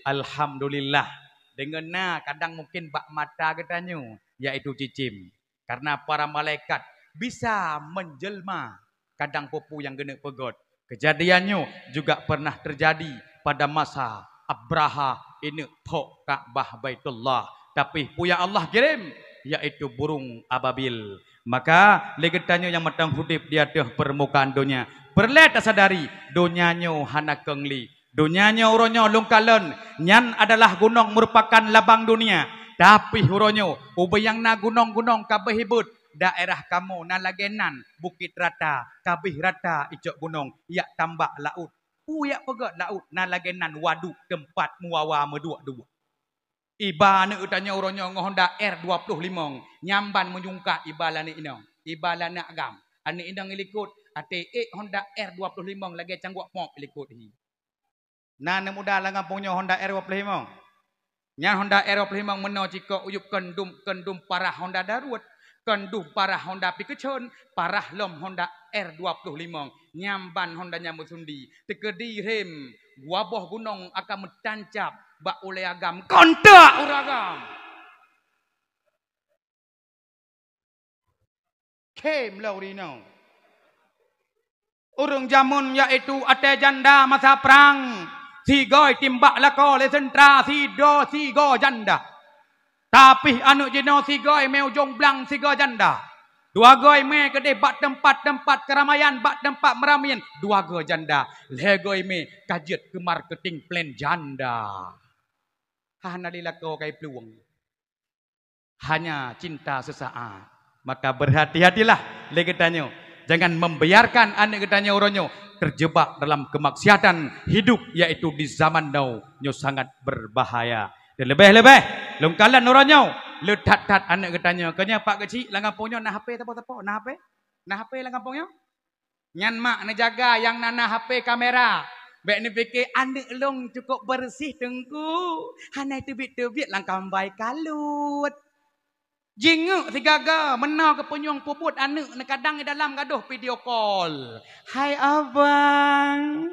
alhamdulillah. Deungon na kadang mungken bak mata geutanyoe, yaitu cicém. Karena para malaikat bisa menjelma kadang peue-peue nyang geuneuk peugét. Kejadian nyoe juga pernah terjadi pada masa Abraha ineuk phok Ka'bah Baitullah. Tapi peue nyang Allah kirém, yaitu burung ababil. Maka, lé geutanyoe nyang mantong udeb di ateueh peurmukaan donya, peureulée tasadari, donya nyoe hana kong lé. Donya nyoe uroe nyoe lôn kalon, nyan adalah gunong merupakan labang dunia. Tapi uroe nyoe, ubé nyang na gunong-gunong ka beuh ibeuet, daerah kamoe na lagée nan Bukit Rata, ka beuh rata icok gunong, jak tambak laôt. Peue jak peugét laôt, na lagée nan waduk teumpat muawa meuduek-duek. Iba aneuëk geutanyoe uroe nyoe ngon Honda R dua puluh lima, nyan ban meujungkat iba lé aneuëk inong, iba lé aneuëk agam. Aneuëk inong ilikot, até ék Honda R dua puluh lima lagée cangguek mok ilikot hi. Na aneuëk muda lam gampông nyoe Honda R dua puluh lima. Nyan Honda R dua puluh lima meunoe cikok uyueb keu dum, keu dum parah Honda Daruet, keu dum parah Honda Pikeusyon, parah lom Honda R dua puluh lima. Nyan ban Honda nyan meusundi. Teukeudi rhem, dua boh gunong akan meutancab bak ulée agam. Kontak ureuëng agam! Khém lom ureuëng inong. Ureuëng jameun yaitu até janda masa prang, sigoe timbak lakoe lé seuntra, sido sigoe janda. Tapi aneuëk jinoe sigoe mé ujong blang sigoe janda. Dua goe mé keudeh bak teumpat-teumpat keuramaian, bak teumpat meurameuen, dua goe janda. Lhée goe mé ka jeuet keu marketing plan janda. Hana lé lakoe ka iplueng. Hanya cinta sesaat. Maka berhati-hatilah lé geutanyoe. Jangan membiarkan aneuëk geutanyoe uroe nyoe terjebak dalam kemaksiatan hidup, yaitu di zaman now nyoe sangat berbahaya. Dan leubeh-leubeh, lôn kalon uroe nyoe, le that-that aneuëk geutanyoe. Keu nyoe Pak Geuchik, lam gampông nyoe na H P sapo-sapo? Na H P? Na H P lam gampông nyoe? Nyan mak neujaga nyang na, na H P kamera. Bék neupike aneuëk lôn cukup beureuséh teungku, hana teubiet-teubiet lam kambai kalut. Jingeuk sigaga meunoe geupeunyueng peubuet aneuëk neukadang di dalam gadôh video call. "Hai abang.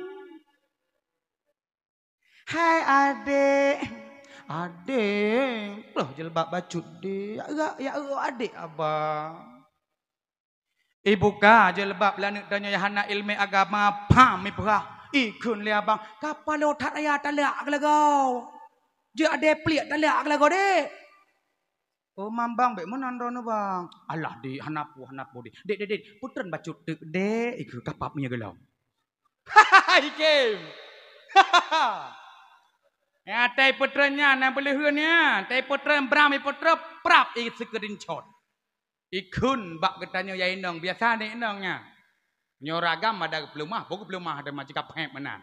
Hai adek." "Adek? Peuleueh jilbab bacut dek. Ya, ya, ya, adek abang." Ibuka jilbab lé aneuëk tanyoe nyang hana iéleumé agama, pham ipeugah, ikheun lé abang, "Ka paloe that raya talak keulagoe. Jeuet adé pliek talak keulagoe, dek." "Oh, mam bang, bék meunan droeneuh bang." "Alah, dek, hana peue, hana peue, dek. Dek, dek, dek, peutreun bacut teuk, dek, ikheun kapap meunyoe geulom." Ikem. Ya, tai peutreun nyan, na beuleuheun nyan, tai peutreun bram, ipeutreun prap, i screenshot. Ikheun bak geutanyoe ya inong, biasa ni inong nyan. Nyoe ragam ada geupeuleumah, peue geupeuleumah ada macam kapék meunan.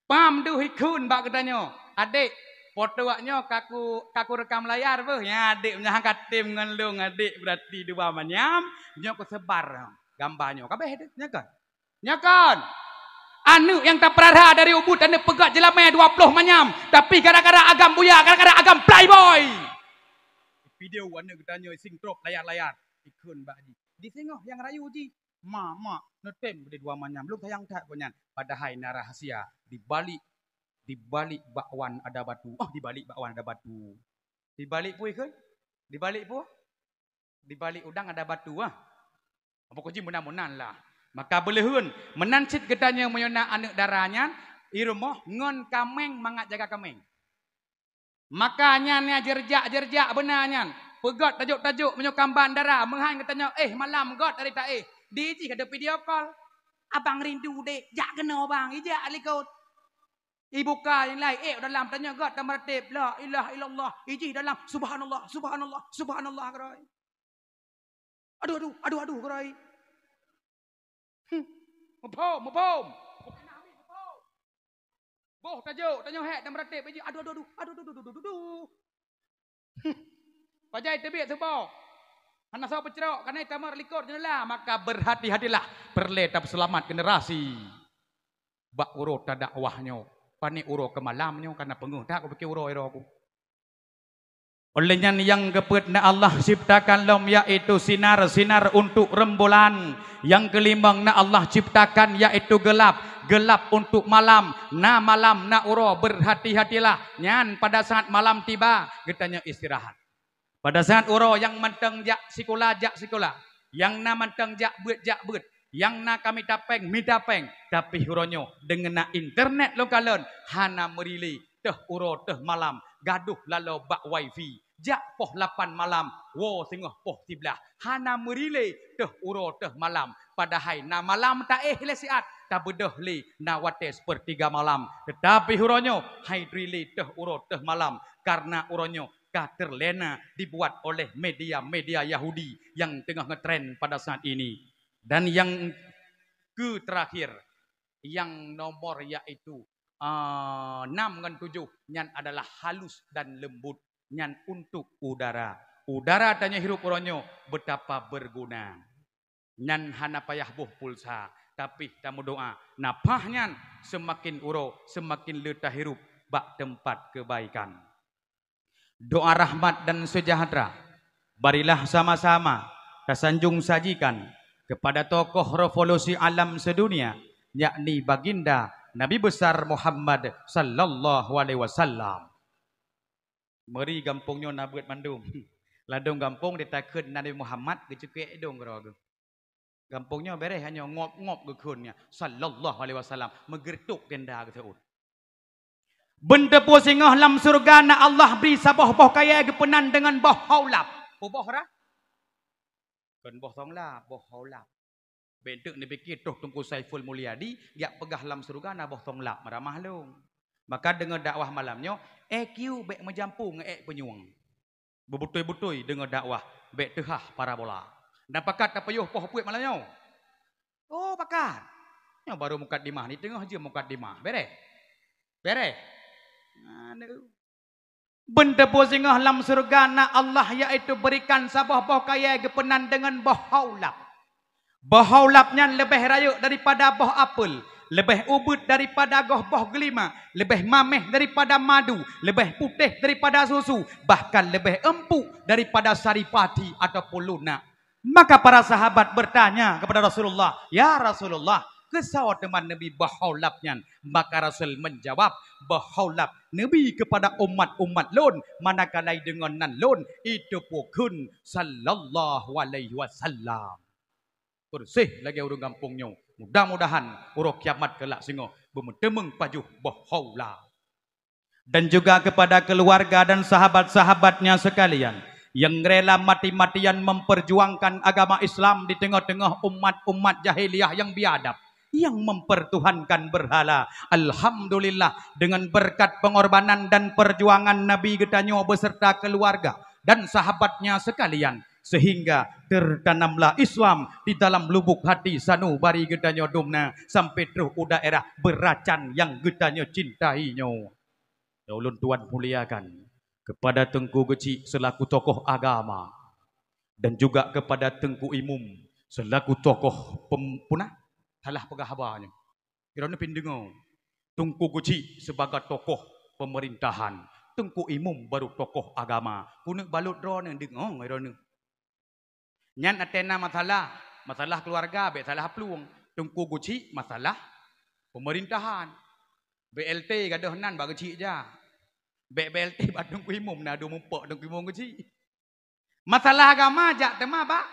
Pam deuh ikheun bak geutanyoe, adek, Foto awak nyoe ka ku, ka ku rekam layar beuh. Nyan adék meunyoe hana katem ngon lôn adék, berarti dua manyam. Nyoe ku sebar gamba nyoe. Ka abéh deh, nyoe kan? Nyoe kan? Aneuk nyang tapeurara dari ubit aneuk peugét jeulamé dua ploh manyam. Tapi gara-gara agam buya, gara-gara agam playboy. Video aneuk geutanyoe singtrop layar-layar. Ikheun bak jih. Di singoh nyang rayu jih. Ma, mak, neutem bri dua manyam. Lôn sayang that keu nyan. Padahai na rahasia. Di balik, di balik bakwan ada batu. Oh, di balik bakwan ada batu. Di balik peue ikheun? Di balik peue? Di balik udang ada batu, ah. Apa keuji meunan-meunan lah. Maka beuleuheun, meunan cit geutanyoe meunyoe na aneuk dara nyan, i rumoh ngon kaméng mangat jaga kaméng. Maka nyan, nyan jeurjak-jeurjak beuna nyan. Peugét tajok-tajok meunyoe kamban dara, meuhan geutanyoe, eh, malam gét dari taéh. Di jih ada video call. "Abang rindu, Dek. Jak keunoe, Bang. Ijak likot." Ibuka nyang laén, eh, dalam tanyoe gét dan meuratéb, "La ilaha illallah." Ijih dalam, "Subhanallah, subhanallah, subhanallah," geuroi. "Aduh, aduh, aduh, aduh," geuroi. Hmm. Muphom, muphom. Boh tajok, tanyoe hék dan meuratéb, ijih, "Aduh, aduh, aduh, aduh, aduh, aduh, aduh, aduh." Hmm. Pajan teubiet suboh. Hana soe peucrok, kareuna tamar likot jendela, maka berhati-hatilah, peureulée tapeuseulamat generasi. Bak uroe tadakwah nyoe, pané uroe keu malam nyoe, kana peungeuh that kupike uroe droe ku. Oleh nyan nyang keupeuet na Allah ciptakan lom, yaitu sinar, sinar untuk rembulan. Nyang keulimong na Allah ciptakan, yaitu gelap, gelap untuk malam. Na malam, na uroe, berhati-hatilah. Nyan pada saat malam tiba, geutanyoe istirahat. Pada saat uroe nyang mantong jak sikula, jak sikula. Nyang na mantong jak beuet, jak beuet. Nyang na ka mita péng, mita péng. Tapi uroe nyoe deungon na internet lôn kalon, hana meurilée, teuh uroe teuh malam, gadoh laloe bak wifi. Jak poh lapan malam, woe singoh poh siblaih. Hana meurilée teuh uroe teuh malam. Padahai na malam taéh lé siat, tabeudôh lé na watée seupeurtiga malam. Teutapi uroe nyoe hai rilée teuh uroe teuh malam, kareuna uroe nyoe ka terlena dibuat oleh media-media Yahudi nyang teungoh ngetren pada saat ini. Dan nyang keu terakhir, nyang nomor yaitu, ah, enam ngon tujoh, nyan adalah halus dan lembut, nyan untuk udara. Udara tanyoe hirup uroe nyoe betapa berguna. Nyan hana payah boh pulsa, tapi tameudoá, nafah nyan seumaken uroe, seumaken le tahirup bak teumpat keubaikan. Doa rahmat dan seujahteura, barilah sama-sama tasanjong sajikan keupada tokoh revolusi alam seudunia, yakni Baginda Nabi Besar Muhammad sallallahu alaihi wasallam. Meuri gampông nyoe na beuet mandum. Ladôm gampông ditakheun Nabi Muhammad geucukek idông keudroe geuh. Gampông nyoe bereh hanyoe ngop-ngop geukheun nyan, sallallahu alaihi wasallam, meugeureutok ganda geuseuôt. Beunteupeu singoh lam syeuruga na Allah bri saboh boh kayée geupeunan deungon boh haulab. Peue boh ra? Kon boh thong lab, boh haulab. Bék teuk neupike troh Teungku Saiful Mulyadi, geujak peugah lam syeuruga na boh thong lab, meuramah lôn. Maka deungoe dakwah malam nyoe, E Q bék meujampu ngon ék punyueng. Beubutôi-butôi deungoe dakwah, bék teuhah parabola. Dan pakat tapayoh poh peuet malam nyoe? Oh, pakat. Nyoe barô mukadimah, di teungoh jeuem mukadimah. Bereh? Bereh? Aduh. Beunteupeu singoh lam syeuruga na Allah, yaitu berikan saboh boh kayée geupeunan deungon boh haulab. Boh haulab nyan leubeh rayeuk daripada boh apel, leubeh ubit daripada goh boh geulima, leubeh maméh daripada madu, leubeh putéh daripada susu, bahkan leubeh empuk daripada saripati ataupun lunak. Maka para sahabat bertanya kepada Rasulullah, "Ya Rasulullah, keusoe teuma Nabi boh haulab nyan?" Maka Rasul menjawab, "Boh haulab Nabi kepada umat-umat lôn, manakala deungon nan lôn, itu pukun sallallahu alaihi wasallam." Persis lagée ureuëng gampông nyoe. Mudah-mudahan uroe kiamat keulak singoh beumeuteumeung pajoh boh haulab. Dan juga kepada keluarga dan sahabat-sahabatnya sekalian yang rela mati-matian memperjuangkan agama Islam di tengah-tengah umat-umat jahiliyah yang biadab, yang mempertuhankan berhala. Alhamdulillah, dengan berkat pengorbanan dan perjuangan Nabi geutanyoe beserta keluarga dan sahabatnya sekalian, sehingga tertanamlah Islam di dalam lubuk hati sanubari geutanyoe dumna sampai troh u daerah Beuracan yang geutanyoe cintai nyoe. Nyang ulôn tuan muliakan, kepada Teungku Geuchik selaku tokoh agama dan juga kepada Teungku Imum selaku tokoh pem-, punah, salah peugah haba nyoe. Droeneuh pih deungoe, Teungku Geuchik sebagai tokoh pemerintahan, Teungku Imum baru tokoh agama. Keuneuk balot droeneuh deungoe droeneuh. Nyan ateueh na masalah, masalah keluarga bék salah plueng. Teungku Geuchik masalah pemerintahan. B L T gadôh nan bak Geuchik jak. Bék B L T bak Teungku Imum na dum muphom Teungku Imum Geuchik. Masalah agama jak teuma bak,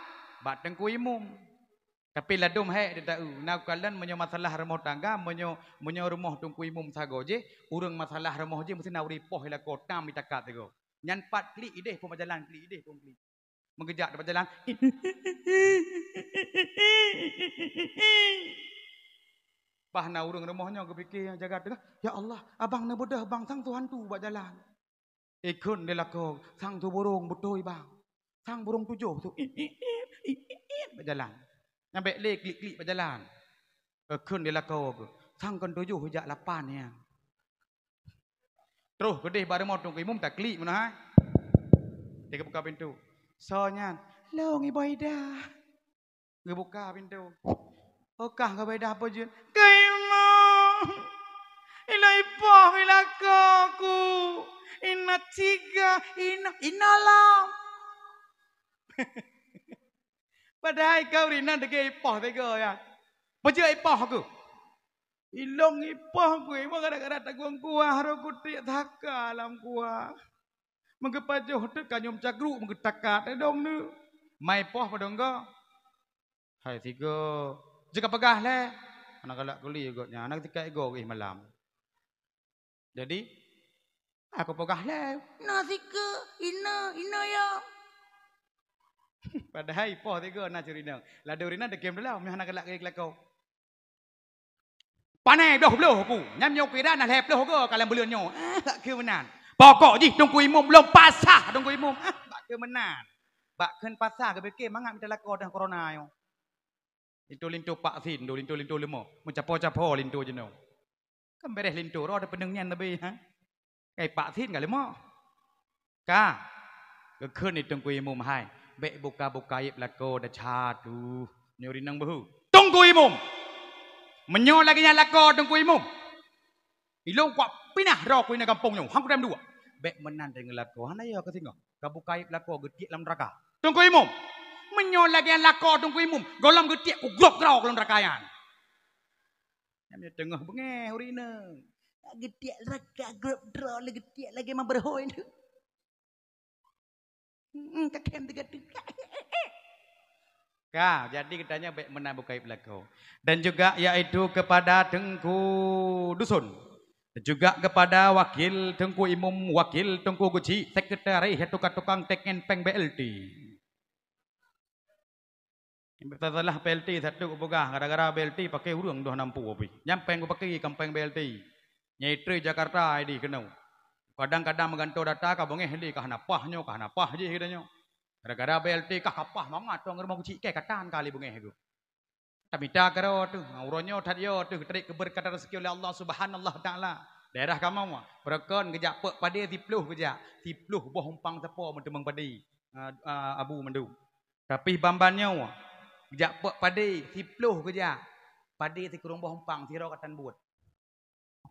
bak Teungku Imum. Tapi ladôm hék teuta eu, na kalon meunyoe masalah rumoh tangga, meunyoe, meunyoe rumoh Teungku Imum sagoe jih, ureuëng masalah rumoh jih meusti na ureuëng ipoh i lakoe tam i takat sigoe. Nyan pat klik idéh phon bak jalan, klik idéh phon klik. Meugeujak bak jalan. Bah na ureuëng rumoh nyoe geupike nyang jaga teungoh, "Ya Allah, abang neubeudôh bang sang tu hantu bak jalan." Ikheun lé lakoe, "Sang tu burông beutôi bang. Sang burông tujoh tu." Bak jalan. Nyan bék lé klik-klik bak jalan. Ikheun lé lakoe, "Sang kon tujoh jak lapan nyan." Troh keudeh bak rumoh Teungku Imum taklik meunan hai. Dia buka pintu. "Soe nyan?" "Lôn Ibu Ida." Geubuka pintu. "Oh kah Ibu Ida peue jeuet?" "Keu Imum. Ilôn ipoh i lakoe ku. Inoe tiga, inoe, inoe lom." Padahai keu ureuëng inan degée ipoh tiga ya. Peue jeuet ipoh ku? "Ilôn ipoh ku, ipoh gara-gara tagueng kuah rot kutiek thaka lam kuah. Meugeupajoh teuk kanyuem cagruk meugeutaka teudong neu." "Mai poh padong go?" "Hai sigo." "Jeuet kapeugah lé?" "Hana galak kuli gobnyan, hana tikai go geuh malam." Jadi, aku peugah lé, "Na sikeue, inoe, inoe ya." Padahai poh tiga na curi nang. Ladôm ureuëng inan degém dalam, nyoe hana galak geuh lakoe. Pane bloh-bloh ku. Nyan nyoe kira na lhée ploh go ka lam buleuen nyoe. Ah, bak keu meunan. Pokok jih Teungku Imum lom pasah Teungku Imum. Ah, bak keu meunan. Bak kheun pasah geupike mangat mita lakoe teuh corona nyoe. Linto-linto pak sin, linto-linto leumo. Meucapo-capo linto jinoe. Kan beres linto, roh ada peuneng nyan leubeh, ha? Kai pak sin ka leumo. Ka, geukheun lé Teungku Imum hai, bék buka-buka aib lakoe desya tu. Nyoe rinang beuhu. Teungku Imum! Meunyoe lagée nyan lakoe Teungku Imum, ilôn kuat pinah droe ku inan gampông nyoe, han kutem duek. Bék meunan deungon lakoe, hana yo keu singoh. Ka buka aib lakoe geutiek lam neuraka. Teungku Imum! Meunyoe lagée nyan lakoe Teungku Imum, gohlom geutiek ku grob droe ku lam neuraka nyan. Nyan teungoh beungéh ureuëng inong. Geutiek raka grob droe lé geutiek lagée ma beureue inong. Hmm, kakém tiga tingkat. Ka, jadi geutanyoe bék meunan buka aib lakoe. Dan juga yaitu kepada Teungku Dusun. Dan juga kepada wakil Teungku Imum, wakil Teungku Geuchik, sekretaris, tukang-tukang tekngen péng B L T. Salah B L T satu kupeugah, gara-gara B L T pakai ureuëng dua nam pue pih. Nyan péng kupake kan péng B L T. Nyai tré Jakarta idéh keunoe. Kadang-kadang meugantoe data ka beungéh lé, ka hana paih nyoe, ka hana paih jih geutanyoe. Gara-gara B L T kah ka paih mangat tuan rumoh keuchik kée katan kali beungéh geuh. Tamita keudroe teuh. Ha, uroe nyoe that yo teuh trép keubeureukat rezeki oleh Allah Subhanahu wa Taala. Daerah kamoe, peureukan geujak peuek padé siploh geujak. Siploh boh umpang sapo meuteumeung padé. Ah, ah, abu mandum. Tapi ban-ban nyoe, jak peuek padé siploh geujak, padé sikureueng boh umpang sidroe ka tan buet.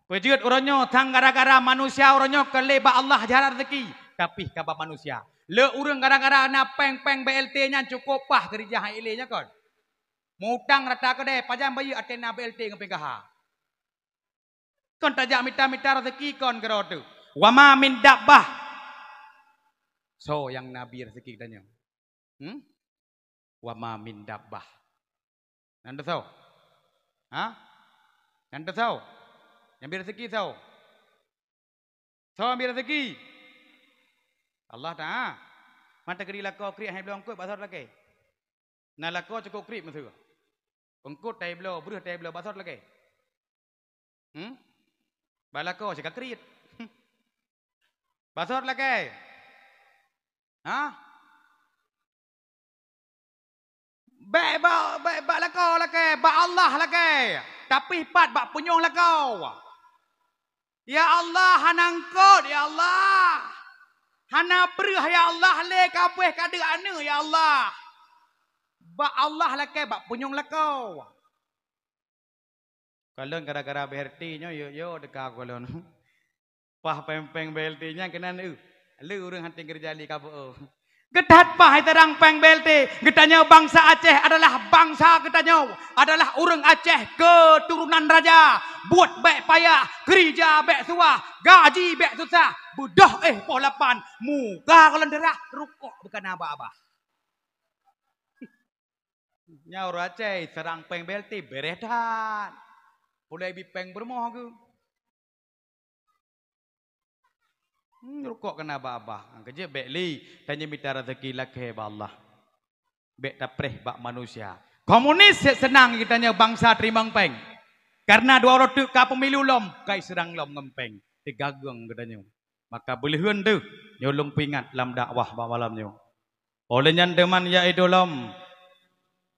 Peue jeuet uroe nyoe, sang gara-gara manusia uroe nyoe ka lé bak Allah jara rezeki, tapi ka bak manusia. Le ureuëng gara-gara na péng-péng B L T nyan cukôp paih keurijah ilée nyoe kon. Mutang rata keudée, pajan bayeue até na B L T ngon péng K H. Kon tajak mita-mita rezeki kon keudroe teuh. Wa ma min dabbah. Soe nyang na bri rezeki geutanyoe? Hmm? Wa ma min dabbah. Nan teuh soe? Ha? Nan teuh soe? Nyang bri rezeki soe? Soe nyang bri rezeki? Allah Taala. Mata keudi lakoe kriet hai bloe eungkôt bak soe lakée? Na lakoe cukôp kriet meuseue. Eungkôt tai bloe, breueh tai bloe bak soe lakée? Hmm? Bak lakoe cit ka kriet. Bak soe lakée? Ha? Bék bak, bék bak lakoe lakée, bak Allah lakée. Tapi pat bak punyueng lakoe. Ya Allah, hana eungkot, ya Allah. Hana breueh, ya Allah, lé ka abéh ka deuek aneuk, ya Allah. Bak Allah lakée, bak punyueng lakoe. Kalon gara-gara B R T nyoe, yo, yo, teuka kalon. Pah péng-péng B R T nyan keunan, eu. Le ureuëng hanténg keureuja li ka beu-eu. Geuthat pah hai tarang péng B R T, geutanyoe bansa Aceh adalah bansa geutanyoe, adalah ureuëng Aceh keuturonan raja. Buet bék payah, keurija bék suah, gaji bék susah, beudôh éh poh lapan, muka kalon darah, rukok beukana babah. Nyoe ureuëng Aceh, seurang péng B R T, béréh that. Pulai bi péng peurumoh geuh. Hmm, rukok keunan babah. Nyang keujeuet bék li, tanyoe mita raseuki lakée bak Allah. Bék tapreh bak manusia. Komunis cit seunang geutanyoe bansa teurimong péng. Kareuna dua uroe teuk ka pemilu lom, kai seurang lom ngon péng. Teugagong geutanyoe. Maka beuleuheun deuh, nyoe lôn peuingat lam dakwah bak malam nyoe. Óh lheueh nyan teuma yaitu lom,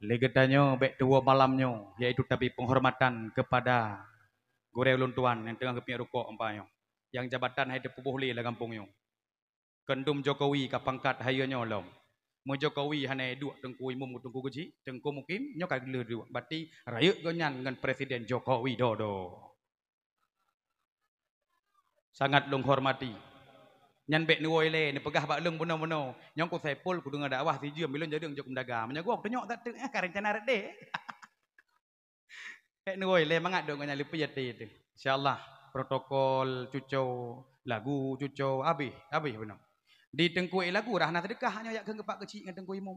lé geutanyoe bék tuwoe malam nyoe, yaitu tabri penghormatan kepada gurée ulôn tuan nyang teungoh geupiep rukok empa nyoe, nyang jabatan hai teupeuboh lé lam gampông nyoe. Keundum Jokowi ka pangkat hayeue nyoe lom. Meu Jokowi hana duek Teungku Imum, Teungku Geuchik, Teungku Mukim, nyoe ka lheueh duek. Berarti rayeuk gobnyan ngon Presiden Joko Widodo. Sangat lôn hormati. Nyan bék neuwoe lé, neupeugah bak lôn bunoe-bunoe. Nyang ku Saipul kudeungoe dakwah sijeuem, ilôn jadeueng jok meudagang. Meunyoe gob tunyok that teuk, eh, ka rencana rot deh. Bék neuwoe lé, mangat dong nyan leupie até teuh. Insya Allah, protokol cuco, lagu cuco, habéh, habéh bunoe. Di Teungku lagu dah hana seudeukah, nyoe jak kheun keu Pak Geuchik ngon Teungku Imum.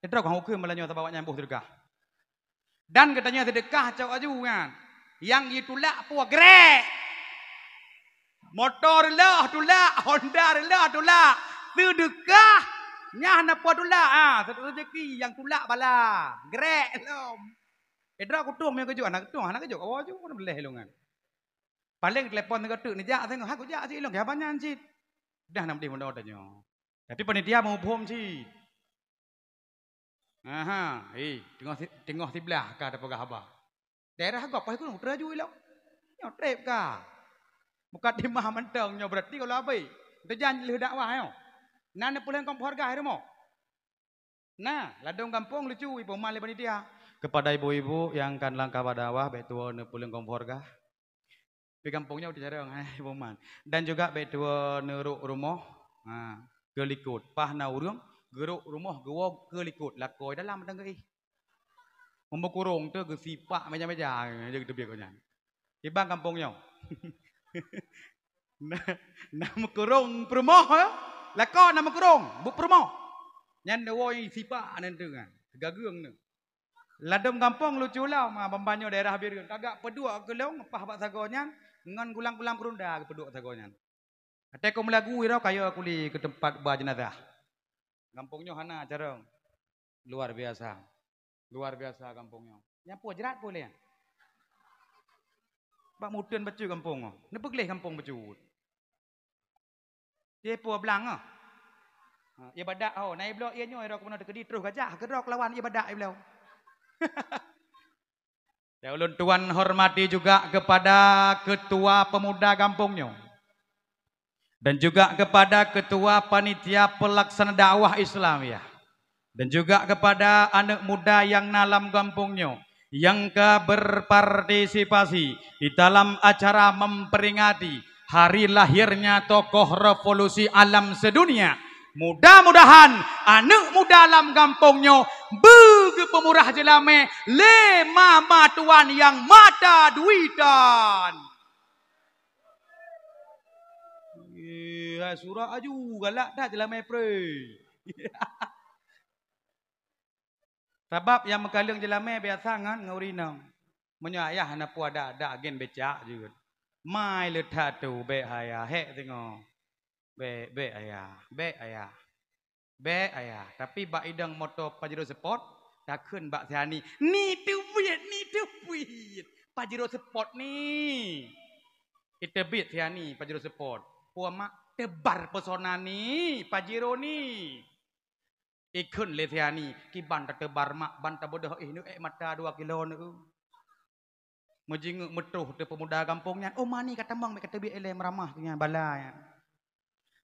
Sidroe kong ukeue meulanyue sabab awaknyan boh seudeukah. Dan geutanyoe seudeukah cok aju nyan. Nyang jitulak peue grek. Moto reuloh tulak, Honda reuloh tulak. Seudeukah nyah na peue tulak. Ah, satu rezeki nyang tulak bala. Grek lom. Sidroe kutueng meunyoe geujok, hana kutueng, hana geujok. Awak aju pun beuleh ilongan. Paléng telepon sigoe teuk neujak singoh, ha kujak si ilong, kiban nyan cit. Dah nam deh moto tanyoe. Tapi panitia muphom cit. Aha, eh, teungoh si-, teungoh siblah ka tapeugah haba. Daerah gob paih gunong teuraju ilong. Nyoe trép ka. Mukadimah mantong nyoe berarti kalau abéh. Teujan lheueh dakwah nyoe. Na neupeuleuen kompor gah rumoh. Nah, ladom gampông lucu, iboh man lé panitia. Kepada ibu-ibu yang akan langkah bak dakwah, bék tuwoe neupeuleuen kompor gah. Di gampông nyoe di jarang, eh, iboh man. Dan juga bék tuwoe neurok rumoh, ha, keu likot. Paih na ureuëng geurok rumoh geuwoe keu likot, lakoe dalam mantong geuéh. Meumeukurong teuh geusipak meja-meja, jadi teubiet gobnyan. Kiban gampông nyoe. Na, na meukurong peurumoh, eh? Lakoe na meukurong, buet peurumoh. Nyan woe sipak nan teuh kan. Gageueng nyoe. Ladom gampông lucu lom, ah, ban-ban nyoe daerah Bireuen. Tagak peuduek keu lôn, paih bak sagoe nyan, ngon gulang-gulang peurunda geupeuduek sagoe nyan. Watée kon meulagu, ira kayée kuli keu teumpat ba jeunazah. Gampông nyoe hana carông. Luar biasa. Luar biasa gampông nyoe. Nyang peue jrat peue lé? Bak muteun bacut gampông nyoe. Neupeugleh gampông bacut. Ie peue blang ah. Ha, ie badak ho, na ie bloe ie nyoe ira keunoe teukeudi troh gajah, keudroe lawan ie badak ie bloe. Ya, ulôn tuan hormati juga kepada ketua pemuda gampông nyoe. Dan juga kepada ketua panitia pelaksana dakwah Islam, ya. Dan juga kepada aneuk muda nyang na lam gampông nyoe, nyang ka berpartisipasi di dalam acara memperingati hari lahirnya tokoh revolusi alam sedunia. Mudah-mudahan aneuk muda lam gampông nyoe beugeupeumurah jeulamé lé mama tuan nyang mata duitan. Eh, hai surak aju, galak that jeulamé pre. Sabab nyang meukaleueng jeulamé biasa ngon, ngon ureueng inong. Meunyoe ayah na peue adak-adak gen becak jeuet. Mai le that tu, bék hai ayah, hék singoh. Bék, bék ayah, bék ayah. Bék ayah, tapi bak idong moto Pajero Sport, takheun bak si Hani, "Ni teubiet, ni teubiet. Pajero Sport ni." Iteubiet si Hani Pajero Sport. Peue mak, teubar pesona ni, Pajero ni. Ikheun lé si Hani, "Kiban tateubar mak, ban tabeudôh ih neuék mata dua kilo neu." Meujingeuk meutroh teuh peumuda gampông nyan, "Oh, mani ka tamong, bèk ka teubiet ilèe meuramah keu nyan bala nyan."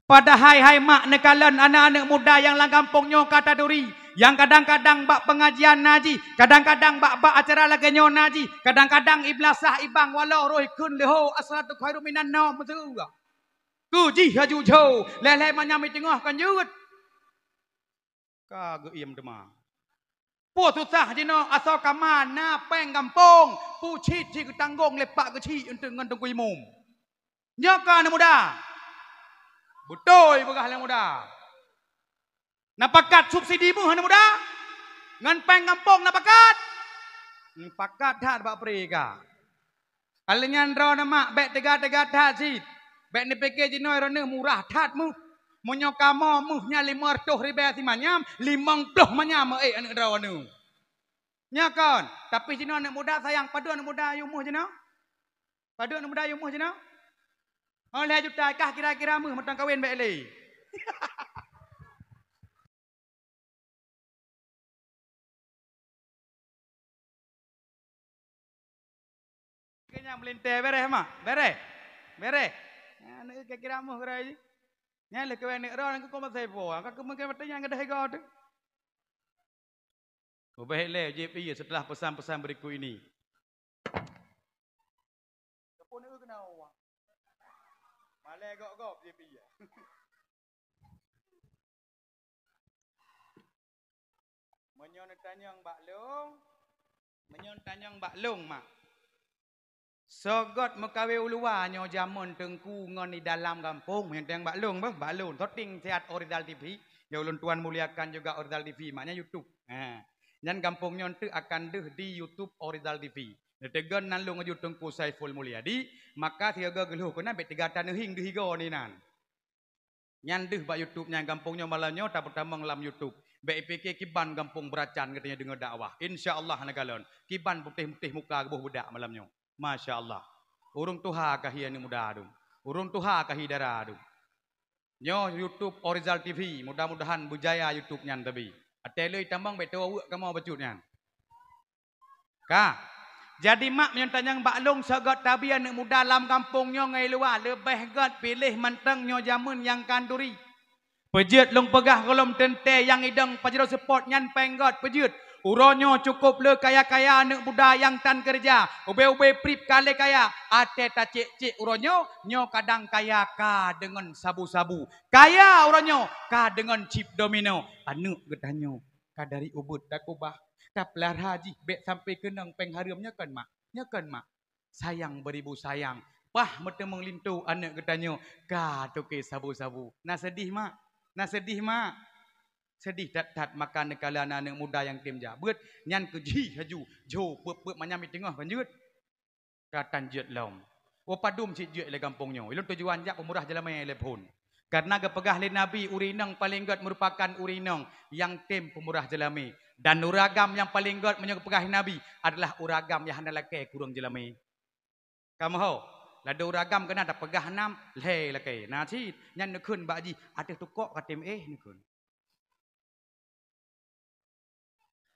Padahai hai mak neukalon aneuk-aneuk muda nyang lam gampông nyoe ka taduri, nyang kadang-kadang bak peungajian na jih, kadang-kadang bak-bak acara lagèe nyoe na jih, kadang-kadang i blasah i bang walau roh kheun leuhô as-salatu khairum minan naum meuseue. Keu jih haju jho, lhèe-lhèe manyam i teungoh kon jeuet. Ka geuiem teuma. Peue susah jinoe asoe kama na pèng gampông, peue cit jih geutanggong lé pak geuchik eunteuk ngon teungku imum. Nyoe ka aneuk muda. Beutôi peugah aneuk muda. Na pakat subsidi meuh aneuk muda? Ngon pèng gampông na pakat? Hmm, pakat that bak pré ka. Alèh nyan droeneuh mak, bèk teuga-teuga that cit. Bèk neupike jinoe droeneuh murah that meuh. Meunyoe kamoe meuh nyan limong reutôh ribèe simanyam, limong ploh manyam meu ék aneuk droeneuh. Nyo kon, tapi jinoe aneuk muda sayang, padum aneuk muda yue meuh jinoe? Padum aneuk muda yue meuh jinoe? Oh, lhèe juta kah kira-kira meuh mantong kawen bèk lé. Keu nyang meulintèe bèrèh mak, bèrèh, bèrèh. Nyan kira-kira meuh kira jih. Nyan lé keu aneuk droe nyan keu koma sebo, ka keu mungken watèe nyan gadôh igo teuh. Ubé lé jép ié setelah pesan-pesan berikut ini. Telepon eu keunoe. Malèe gop-gop jép ié. Meunyoe neutanyong bak lôn, meunyoe neutanyong bak lôn mak. Soe göt meukawen u luwa nyoe jameun teungku ngon di dalam gampông, meunyoe neutanyong bak lôn beuh, bak lôn. Soe ting siat Orizal T V, nyang ulôn tuan muliakan juga Orizal T V, maknanya YouTube. Ha. Nyan gampông nyoe teuk akan deuh di YouTube Orizal T V. Neuteugon nan lôn aju Teungku Saiful Mulyadi, maka sigoe geulhôh keunan bèk teuga taneuhieng deuh igo ni nan. Nyan deuh bak YouTube nyan gampông nyoe malam nyoe tapeutamong lam YouTube. Bèk ipike kiban gampông Beuracan geutanyoe deungoe dakwah. Insya Allah neukalon. Kiban putéh-putéh muka geuboh beudak malam nyoe. Masya Allah. Ureueng tuha ka hi aneuk muda dum. Ureueng tuha ka hi dara dum. Nyoe YouTube Orizal T V, mudah-mudahan beujaya YouTube nyan tabi. Watèe lheueh tamong bèk teuweuek kamoe bacut nyan. Ka. Jadi mak meunyoe tanyong bak lôn soe göt tabi aneuk muda lam gampông nyoe ngon i luwa, leubeh göt piléh mantong nyoe jameun nyang khanduri. Peujeuet lôn peugah gohlom teuntèe nyang idong pajroe seupôt nyan pèng göt peujeuet. Uroe nyoe cukôp le kaya-kaya aneuk muda nyang tan keureuja, ubé-ubé prip ka lé kaya, até tacék-cék uroe nyoe, nyoe kadang kaya ka deungon sabu-sabu, kaya uroe nyoe ka deungon chip domino. Aneuk geutanyoe ka dari ubeuet takubah, tapeulara jih bèk sampai keunong pèng hareuem, nyo kon mak? Nyo kon mak? Sayang beribu sayang, paih meuteumeung linto aneuk geutanyoe ka toke sabu-sabu. Na seudeh mak? Na seudeh mak? Seudeh that-that maka neukalon aneuk muda nyang tem jak beuet nyan keu jih laju jho peuet-peuet manyam i teungoh kon jeuet. Ka tan jeuet lom. Oh padum cit jeuet lé gampông nyoe. Ulôn tujuan jak peumurah jeulamé lé phon. Kareuna geupeugah lé Nabi ureueng inong paleng gét meurupakan ureueng inong nyang tem peumurah jeulamé. Dan ureueng agam nyang paleng gét meunyoe geupeugah lé Nabi adalah ureueng agam nyang hana lakée keu ureueng jeulamé. Kamoe ho, ladôm ureueng agam keunan tapeugah nam lhée lakée. Na cit nyan neukheun bak jih ateueh tukok ka tem éh neukheun.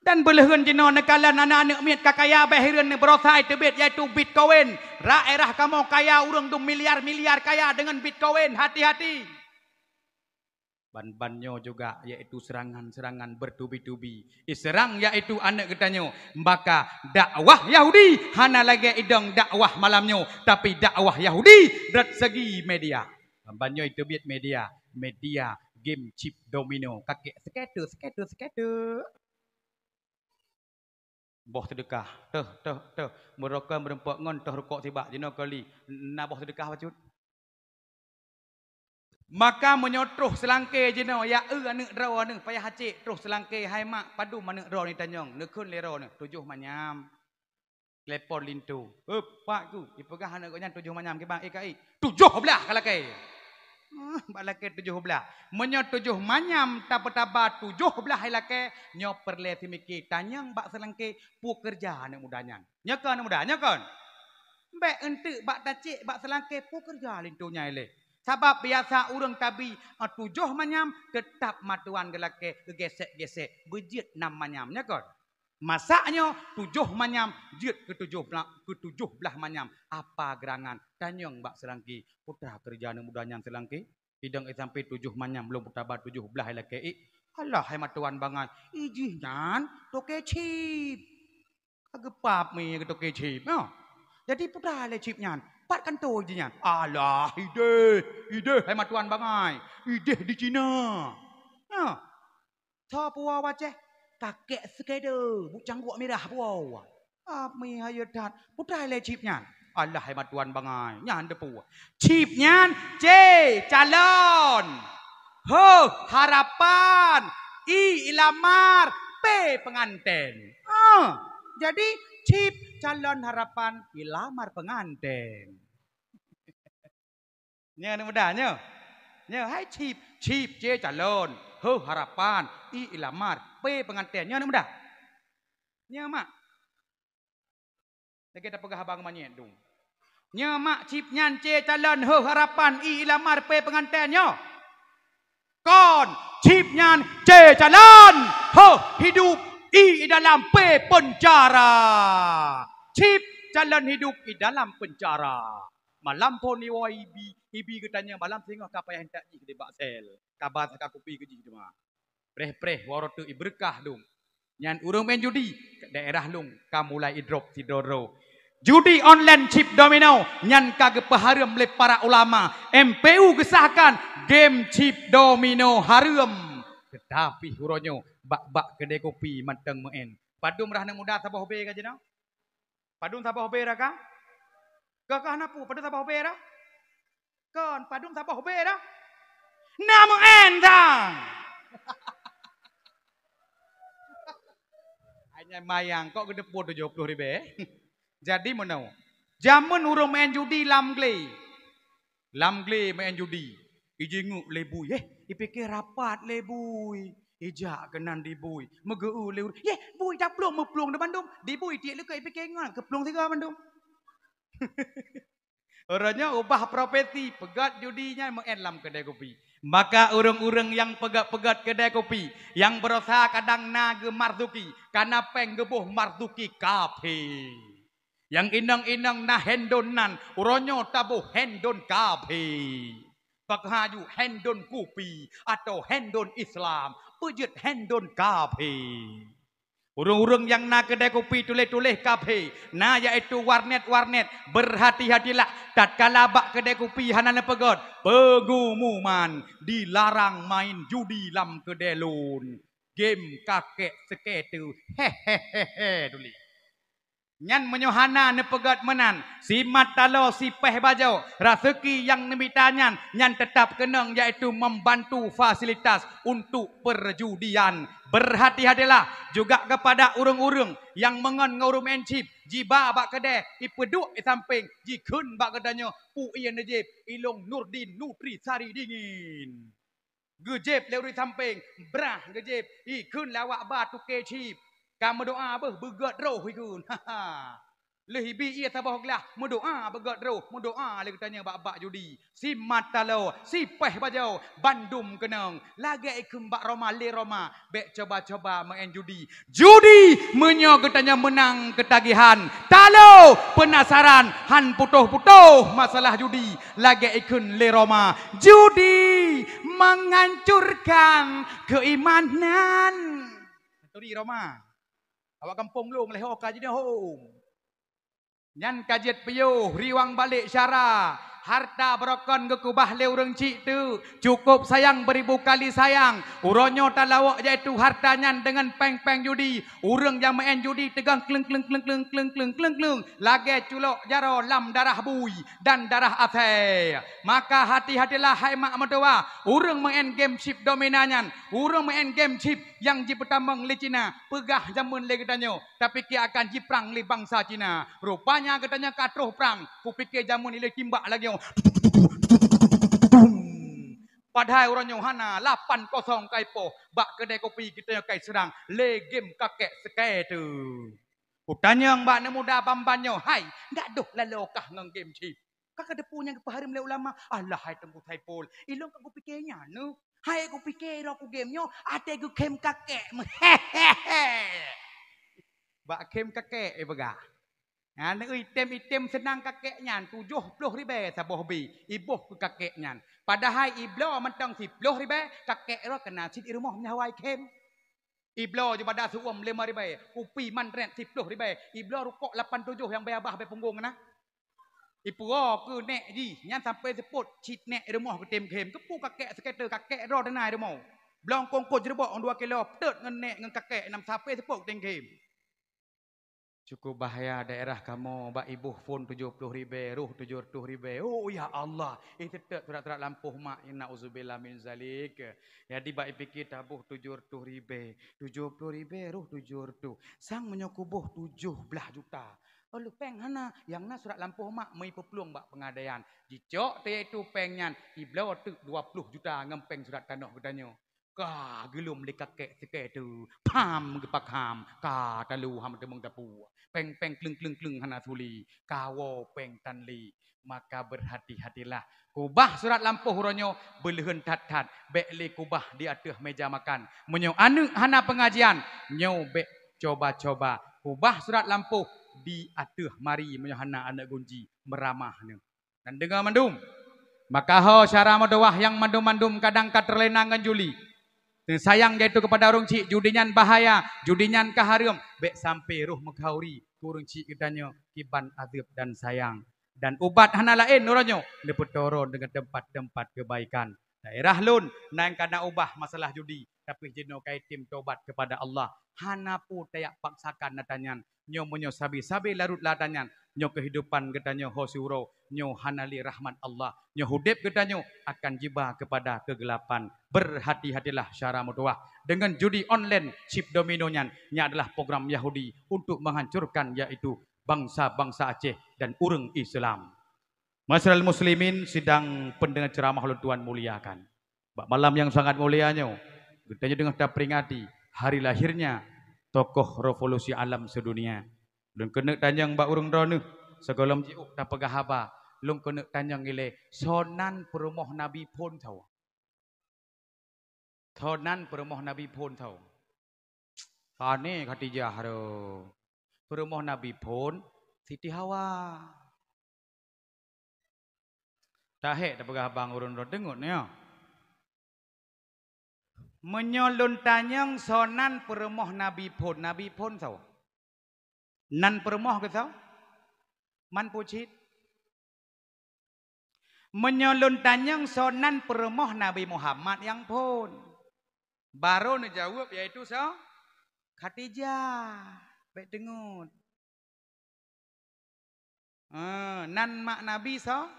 Dan beuleuheun jinoe neukalon aneuk-aneuk miet ka kaya beh hireuen neubarosa teubiet yaitu Bitcoin. Daerah kamoe kaya ureueng dum miliar-miliar kaya deungon Bitcoin. Hati-hati! Ban-ban nyoe juga yaitu seurangan-seurangan beutubi-tubi. Iseurang yaitu aneuk geutanyoe. Maka dakwah Yahudi hana lagée idong dakwah malam nyoe, tapi dakwah Yahudi rot segi media. Ban-ban nyoe teubiet media, media game chip domino. Kakek seketu, seketu, seketu. Boh seudeukah, teuh, teuh, teuh. Meurokon meureumpok ngon teuh rukok sibak jinoe kali. Na boh seudeukah bacut. Maka meunyoe troh seulangké jinoe, ya eu aneuk droeneuh payah acék troh seulangké, hai mak, padum aneuk droeneuh tanyong, neukheun lé droeneuh, tujoh manyam. Telepon linto. Heup, pak ku, ipeugah aneuk gobnyan tujoh manyam kiban, eh, ka, eh. Tujoh blaih ka lakée. Ah, bak lakée tujoh blaih. Meunyoe tujoh manyam tapeutaba tujoh blaih hai lakée, nyoe peureulée seumiké tanyong bak seulangké peue keureuja aneuk muda nyan. Nyo kon aneuk muda, nyo kon? Bék eunteuk bak tacék bak seulangké peue keureuja linto nyan ilée. Sabab biasa ureueng tabi, ah, tujoh manyam teutap matuan geulakée geugesek-gesek beujeuet nam manyam, nyo kon? Masak nyoe tujoh manyam jeuet keu tujoh bla-, keu tujoh blaih manyam. Apa geurangan? Tanyong bak seulangki. Peue teuma keureuja aneuk muda nyan seulangki? Idong i sampoe tujoh manyam lôn peutaba tujoh blaih lakée ék. Alah hai matuan bangai, ijih nyan toke chip. Ka geupap mi keu toke chip, nyoe. Jadi peue teuma lé chip nyan? Pat kantô jih nyan? Alah, ideh, ideh hai matuan bangai. Ideh di Cina. Nyoe. Tho puwoe waceh, kakek seukeda, bucang gok mirah puwoe. Ap mi hayeue that, peue teuma lé chip nyan? Alah hai matuan bangai, nyan teupeue. Chip nyan C calon, H harapan, I ilamar, P penganten. Ah, jadi chip calon harapan ilamar penganten. Nyoe aneuk muda nyoe. Nyoe hai chip, chip C calon, H harapan, I ilamar, P penganten. Nyoe aneuk muda. Nyoe mak. Lagée tapeugah abang manyét dum. Nyoe mak chip nyan C calon, H harapan, I ilamar, P penganten nyoe. Kon, chip nyan C calon, H hidup, I dalam, P penjara. Chip calon hidup I dalam penjara. Malam phon iwoe ibi, ibi geutanyoe malam singoh ka payah intat jih di bak sel. Ka ba saka kupi keu jih teuma. Preh-preh waroe teuk ibeureukat dum. Nyan ureuëng main judi, daerah lôn ka mulai idrop sidroe-droe. Judi online chip domino nyan ka geupeuhareuem lé para ulama. M P U geusahkan game chip domino hareuem. Teutapi uroe nyoe bak-bak keudè kupi mantong meu'en. Padum rah aneuk muda saboh be ka jinoe? Padum saboh be raka? Kah, kah na pu, padum saboh be raka? Kon, padum saboh be raka? Na meu'en sang. Hanya mayang kok geudeupot tujoh ploh ribèe. Jadi meunoe. Jameun ureuëng meu'en judi lam glé. Lam glé meu'en judi. Ijingeuk lé bui, eh, ipike rapat lé bui. Ijak keunan di bui. Meugeu lé ureuëng. Yeh, bui taplueng meuplueng di bandum. Di bui tiek leukeue ipike ngon keuplueng siga bandum. Uroe nyoe ubah profesi, peugöt judi nyan meu'en lam keudè kupi. Maka ureuëng-ureuëng nyang peugöt-peugöt keudè kupi, nyang beurosa kadang na geumarzuki, kana péng geuboh marzuki kafé. Nyang inong-inong na handon nan, uroe nyoe taboh handon kafé. Pakon haju handon kupi atau handon Islam, peujeuet handon kafé. Ureuëng-ureuëng nyang na keudè kupi tuléh-tuléh kafé, na yaitu warnet-warnet, beurhati-hatilah tatkala bak keudè kupi hana neupeugöt, peungumuman dilarang main judi lam keudè lôn. Game kakek seukeu teuh. Hehehe, tuli. Nyan meunyoe hana neupeugöt meunan, simat taloe sipéh bajoe, raseuki nyang neumita nyan, nyan teutab keunong, yaitu membantu fasilitas untuk perjudian. Beurhati-hatilah juga keupada ureuëng-ureuëng nyang meungon ngon ureuëng meu'en chip, jiba bak keudè, ipeuduek i sampéng, jikheun bak geutanyoe, "Peue nyang neujép, ilôn Nurdin Nutrisari Dingin." Geujép lé ureuëng sampéng, brah geujép, ikheun lé awak ba tukè chip. Ka meudoa beuh beugöt roh ikheun. Lheueh ibi ié saboh glah, meudoa beugöt roh, meudoa lé geutanyoe bak-bak judi. Simat taloe, sipéh bajoe, bandum keunong. Lagèe ikheun bak Roma, lé Roma, bék coba-coba meu'en judi. Judi meunyoe geutanyoe meunang keutagihan, taloe peunasaran han putôh-putôh masalah judi. Lagèe ikheun lé Roma, judi menghancurkan keimanan. Turi Roma. Awak gampông lôn lheueh ka jinoe hom. Nyan ka jeuet piôh, riwang balek syara. Harta beurokon geukeubah lé ureuëng chik teuk. Cukup sayang beuribu kali sayang. Uroe nyoe talawok yaitu harta nyan deungon péng-péng judi. Ureuëng nyang meu'en judi teugang kleueng, kleueng, kleueng, kleueng, kleueng, kleueng, kleueng, kleueng. Lagèe culok jaroe lam darah bui dan darah asèe. Maka hati-hatilah hai mak meutuwah, ureuëng meu'en game chip domina nyan, ureuëng meu'en game chip nyang jipeutamong lé Cina, peugah jameun lé geutanyoe, tapike akan jiprang lé bansa Cina. Rupanya geutanyoe ka troh prang, kupike jameun ilée timbak lagèe nyoe. Padahai uroe nyoe hana, lapan kosong kai poh, bak keudè kupi geutanyoe kai seurang lé game kakek seukeu teuh. Kutanyong bak aneuk muda ban-ban nyoe, "Hai, dak doh laloe kah ngon game chip?" Ka, ka teupeu nyang geupeuhareuem lé ulama. "Alah hai Teungku Saipul, ilôn ka kupike nyan neuh. Hai kupike droe ku game nyoe, até geukhém kakek meuh." Hehehe. Bak khém kakek ipeugah. Nyan item-item seunang kakek nyan tujoh ploh ribèe saboh bi, iboh keu kakek nyan. Padahai ibloe mantong siploh ribèe, kakek droe keunan cit i rumoh meunyoe hawai khém. Ibloe ju bada seu-uem limong ribèe, kupi manrét siploh ribèe, ibloe rukok lapan tujoh nyang bèe babah bèe punggong na. Ipuwoe keu nèk jih, nyan sampoe seupôt cit nèk i rumoh geutem khém. Keupeue kakek seukeute, kakek droe teuna i rumoh. Blong kongkot jeureubok ngon dua kilo, peuteut ngon nèk ngon kakek nyan sampoe seupôt geutem khém. Cukup bahaya daerah kamoe, bak iboh phon tujoh ploh ribèe, roh tujoh reutôh ribèe. Oh, ya Allah, eh, teutap surat-surat lampôh mak, ya, nauzubillah min zalik. Jadi, bak ipike taboh tujoh reutôh ribèe, tujoh ploh ribèe, roh tujoh reutôh. Sang meunyoe kuboh tujoh blah juta. Oh, lheuh péng hana, nyang na surat lampôh mak, meuipeuplueng bak peungadaian. Jicok teuh yaitu péng nyan, ibloe teuk dua ploh juta ngon péng surat tanoh geutanyoe. Ka geulom lé kakek seukeute, pham geupakham, ka talu hana teumeung tapu. Péng-péng kleueng-kleueng-kleueng hana suli, ka woe péng tan lé. Maka berhati-hatilah. Kubah surat lampôh uroe nyoe beuleuheun that-that, bèk lé kubah di ateueh meja makan. Meunyoe aneuk hana peungajian, nyoe bèk coba-coba kubah surat lampôh di ateueh mari meunyoe hana aneuk gunci, meuramah neuh. Dan deungoe mandum. Maka ho syara meutuwah nyang mandum-mandum kadang ka teulena ngon judi. Teusayang yaitu keupada ureueng chik, judi nyan bahaya, judi nyan ka hareuem, bèk sampoe roh meukauri keu ureueng chik geutanyoe kiban azeub dan sayang. Dan ubat hana laén uroe nyoe, neupeuturon deungon teumpat-teumpat keubaikan. Daerah lôn na nyang ka na ubah masalah judi, tapi jinoe ka item tobat keupada Allah. Hana peue tajak paksakan atra nyan. Nyoe meunyoe sabe-sabe larot atra nyan, nyoe keuhidupan geutanyoe ho siuroe, nyoe hana lé rahmat Allah. Nyoe udeb geutanyoe akan jiba keupada keugeulapan. Berhati-hatilah syara meutuwah. Deungon judi online chip domino nyan, nyan adalah program Yahudi untuk menghancurkan, yaitu bansa-bansa Aceh dan ureueng Islam. Masyarakat muslimin sidang pendengar ceramah ulôn tuan muliakan. Bak malam nyang sangat mulia nyoe, geutanyoe teungoh taperingati hari lahirnya tokoh revolusi alam sedunia. Lôn keuneuk tanyong bak ureueng droeneuh, sigohlom jiôh tapeugah haba, lôn keuneuk tanyong ilèe, soe nan peurumoh Nabi phôn soe? Soe nan peurumoh Nabi phôn soe? Kane Khadijah ro. Peurumoh Nabi phôn Siti Hawa. Tahék tapeugah bang ureueng droe deungon nyoe. Meunyoe lôn tanyong soe nan peurumoh Nabi phôn, Nabi phôn soe? Nan peurumoh geuh soe? Man peue cit? Meunyoe lôn tanyong soe nan peurumoh Nabi Muhammad nyang phôn, barô neujaweueb yaitu soe? Khadijah. Bèk teungeut. Ah, nan mak Nabi soe?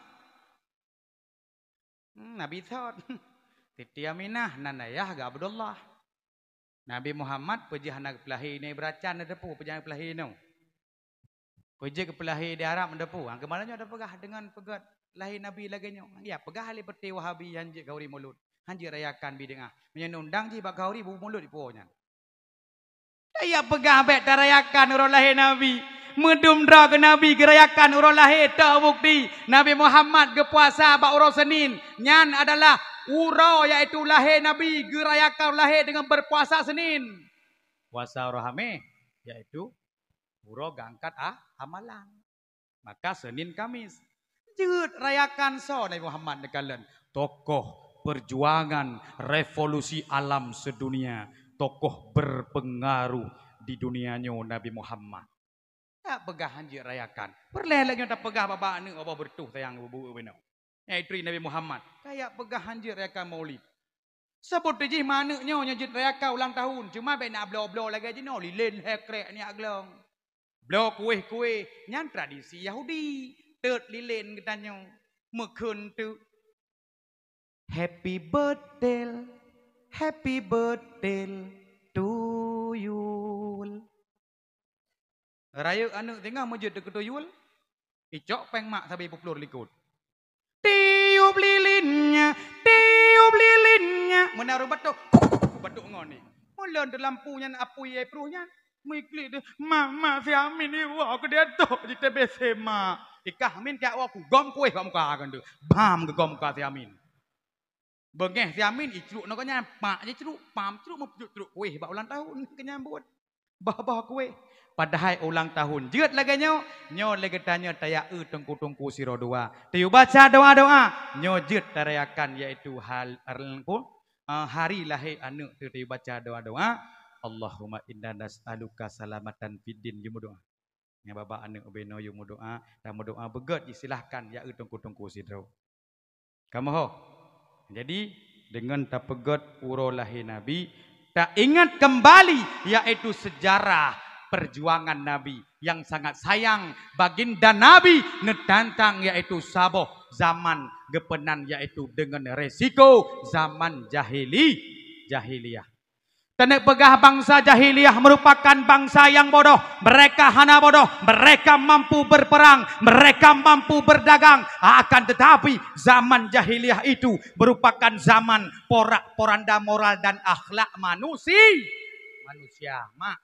Hmm, Nabi thot. Siti Aminah, nan ayah geuh Abdullah. Nabi Muhammad peue jih hana geupeulahé inoe, beuracan na teupeu peue jih hana geupeulahé inoe. Peue jih geupeulahé di Arab na teupeu. Nyang keumalon nyoe tapeugah deungon peugét lahé Nabi lagèe nyoe. Ya, peugah lé peuté Wahabi han jeuet khauri mulod, han jeuet rayakan bid'ah. Meunyoe undang jih bak khauri bu mulod ipo nyan. Tajak peugah bèk tarayakan uroe lahé Nabi. Meudum droe keu Nabi geurayakan uroe lahé, toh bukti Nabi Muhammad geupuasa bak uroe Senin. Nyan adalah uroe, yaitu lahé Nabi, geurayakan uroe lahé deungon beupuasa Senin. Puasa uroe Hamèh, yaitu uroe geuangkat a-, amalan. Maka Senin Kamis. Jeuet rayakan soe Nabi Muhammad neukalon? Tokoh perjuangan revolusi alam sedunia, tokoh berpengaruh di dunia nyoe Nabi Muhammad. Tajak peugah han jeuet rayakan. Peureulèe lagèe nyoe tapeugah bak aneuk, Allah beureutoh sayang ibu-ibu binoe. Nyang itri Nabi Muhammad. Tajak peugah han jeuet rayakan Maulid. Sabab jih ma aneuk nyoe nyang jeuet rayakan ulang tahun, cuma bèk na bloe-bloe lagèe jinoe, lilén, hèkrèk, neujak glöng. Bloe kuéh-kuéh, nyan tradisi Yahudi. Teut lilén geutanyoe, meukheun teuk. Happy birthday, happy birthday to you. Rayeuk aneuk singoh meujeuet keu tuyul, icok péng mak sabe peuplôh likot. Tiup lilinnya, tiup lilinnya. Meunan ureueng batuk, batuk ngon ni. Meunan di lampu nyan apui ai pruh nyan. Meuklik deh, mak, mak, si Amin iwoe keu diatoh jiteubiet si mak. Ikah Amin kajak woe kugom kuéh bak muka keuneuk. Bam geugom muka si Amin. Beungéh si Amin icruk ngon gobnyan, mak jicruk, pam cruk, meupeujeuet trok kuéh bak ulang tahun keu nyambot. Boh-boh kueh. Padahai ulang tahun jeuet lagèe nyoe, nyoe lé geutanyoe tayak eu teungku-teungku sidroe dua. Tayue baca doa-doa, nyoe jeuet tarayakan, yaitu hal, eh, hari lahé aneuk teuh, tayue baca doa-doa. Allahumma inna nas'aluka salamatan fid din. Yue meudoa. Nyang babah aneuk ubé noe yue meudoa, dan meudoa beugöt, jisilahkan yak eu teungku-teungku sidroe. Kamoe ho. Jadi, deungon tapeugöt uroe lahé Nabi, taingat kembali, yaitu sejarah perjuangan Nabi yang sangat sayang. Baginda Nabi neutantang, yaitu saboh zaman geupeunan, yaitu deungon resiko zaman jahili-, jahiliyah. Taneuk peugah bansa jahiliyah merupakan bansa yang bodoh. Mereka hana bodoh. Mereka mampu berperang. Mereka mampu berdagang. Akan tetapi, zaman jahiliyah itu merupakan zaman porak-poranda moral dan akhlak manusi-, manusia. Mak,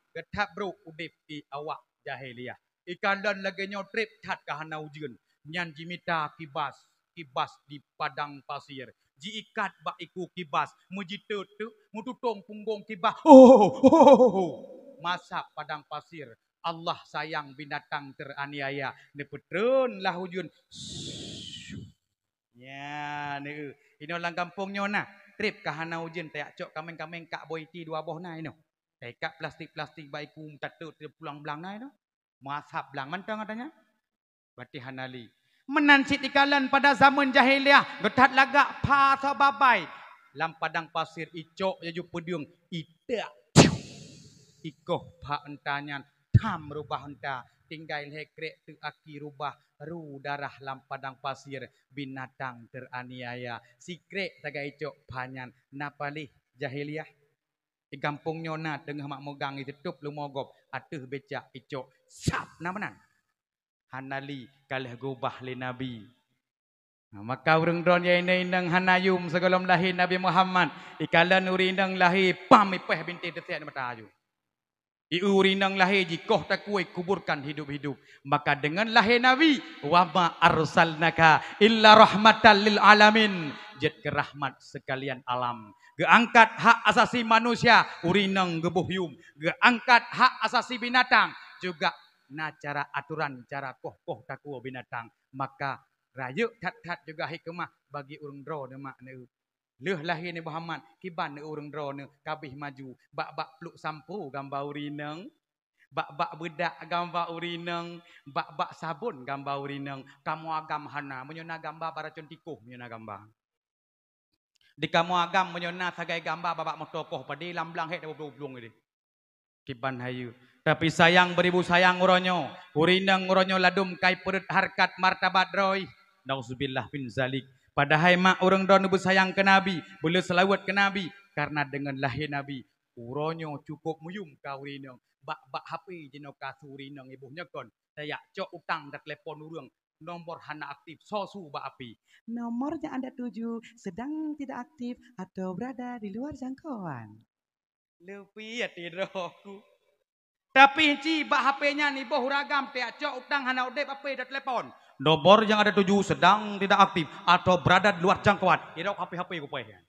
geutab brok udép di awak jahiliyah. Ikalon lagèe nyoe trép that ka hana ujeuen. Nyan jimita kibas, kibas di padang pasir. Jiikat bak iku kibas, meujiteuk-teuk, meututong punggong kibas. Oh, oh, oh, oh, oh. Masab padang pasir. Allah sayang binatang teraniaya, neupeutreun lah ujeuen. Nyan, eu, inoe lam gampông nyoe na, trép ka hana ujeuen, tayak cok kaméng-kaméng kak boh iti dua boh na inoe. Taikat plastik-plastik bak iku, meutateuet pulang blang na inoe. Meuasab blang mantong katanya. Berarti hana li. Meunan cit ikalon pada zaman jahiliyah, geuthat lagak pha soe babai. Lam padang pasir icok laju peudeueng, itak. Ikoh pha unta nyan, tham rubah unta. Tinggai lhèe krek teuk aki rubah, ru darah lam padang pasir, binatang teraniaya. Sikrek sagai icok pha nyan, na paléh jahiliyah. Di gampông nyoe na teungoh mak meugang, iteutup leumo gob, ateueh becak icok, sab na meunan. Hana li, ka lheueh geubah lé Nabi. Nah, maka ureueng droeneuh nyang inong-inong hana yum sigohlom lahé Nabi Muhammad, ikalon ureueng inong lahé, pam, ipèh bintéh teusék mata aju. Ieu ureueng inong lahé jikoh takue, kuburkan hidup-hidup. Maka deungon lahé Nabi, "Wa ma arsalnaka illa rahmatan lil alamin." Jeuet keu rahmat sekalian alam. Geuangkat hak asasi manusia, ureueng inong geuboh yum. Geuangkat hak asasi binatang, juga na cara atoran, cara koh-koh takue binatang. Maka rayeuk that-that juga hikmah bagi ureueng droeneuh mak neu. Lheueh lahé Nabi Muhammad, kiban ureueng droeneuh ka abéh maju, bak-bak pluek sampo gamba ureueng inong, bak-bak beudak gamba ureueng inong, bak-bak sabon gamba ureueng inong. Kamoe agam hana, meunyoe na gamba baracon tikoh meunyoe na gamba. Di kamoe agam meunyoe na sagai gamba bak-bak moto koh padé lam blang hék tablueng-blueng idéh. Kiban hayeue. Tapi sayang beribu sayang uroe nyoe, ureueng inong uroe nyoe ladôm kai peureuet hareukat martabat droe. Nauzubillah min zalik. Padahai mak ureueng droeneuh beusayang keu Nabi, beuleueh seulaweuet keu Nabi, kareuna deungon lahé Nabi, uroe nyoe cukôp meuyum ka ureueng inong. Bak-bak H P jinoe ka su ureueng inong iboh nyoe kon. Tayak cok utang, tatelepon ureueng, nomor hana aktif, soe su bak H P. Nomor yang Anda tuju sedang tidak aktif atau berada di luar jangkauan. Leupie até droe ku. Tapi ci bak H P nyan iboh ureueng agam, tayak cok utang hana udép, H P tatelepon. Nomor yang Anda tuju sedang tidak aktif atau berada di luar jangkauan. Irok H P-H P kupéh nyan.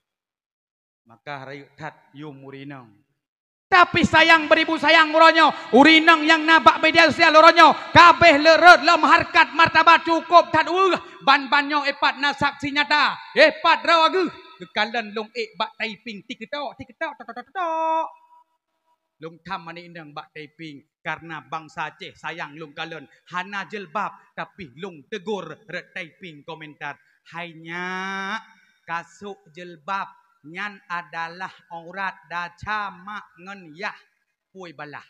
Maka rayeuk that yum ureueng inong. Tapi sayang beribu sayang uroe nyoe, ureueng inong nyang na bak media sosial uroe nyoe, ka abéh le rhot lom hareukat martabat cukôp that weueh. Ban-ban nyoe ipat na saksi nyata, ipat droe geuh. Geukalon lôn ék bak typing, tik-tok, tik-tok, tok, tok, tok, tok. Lôn tham aneuk inong bak typing, kareuna bansa Aceh sayang lôn kalon, hana jilbab, tapi lôn tegur rot typing komentar, "Hai nyak, kasôk jilbab nyan adalah aurat, desya mak ngon yah, pui balah."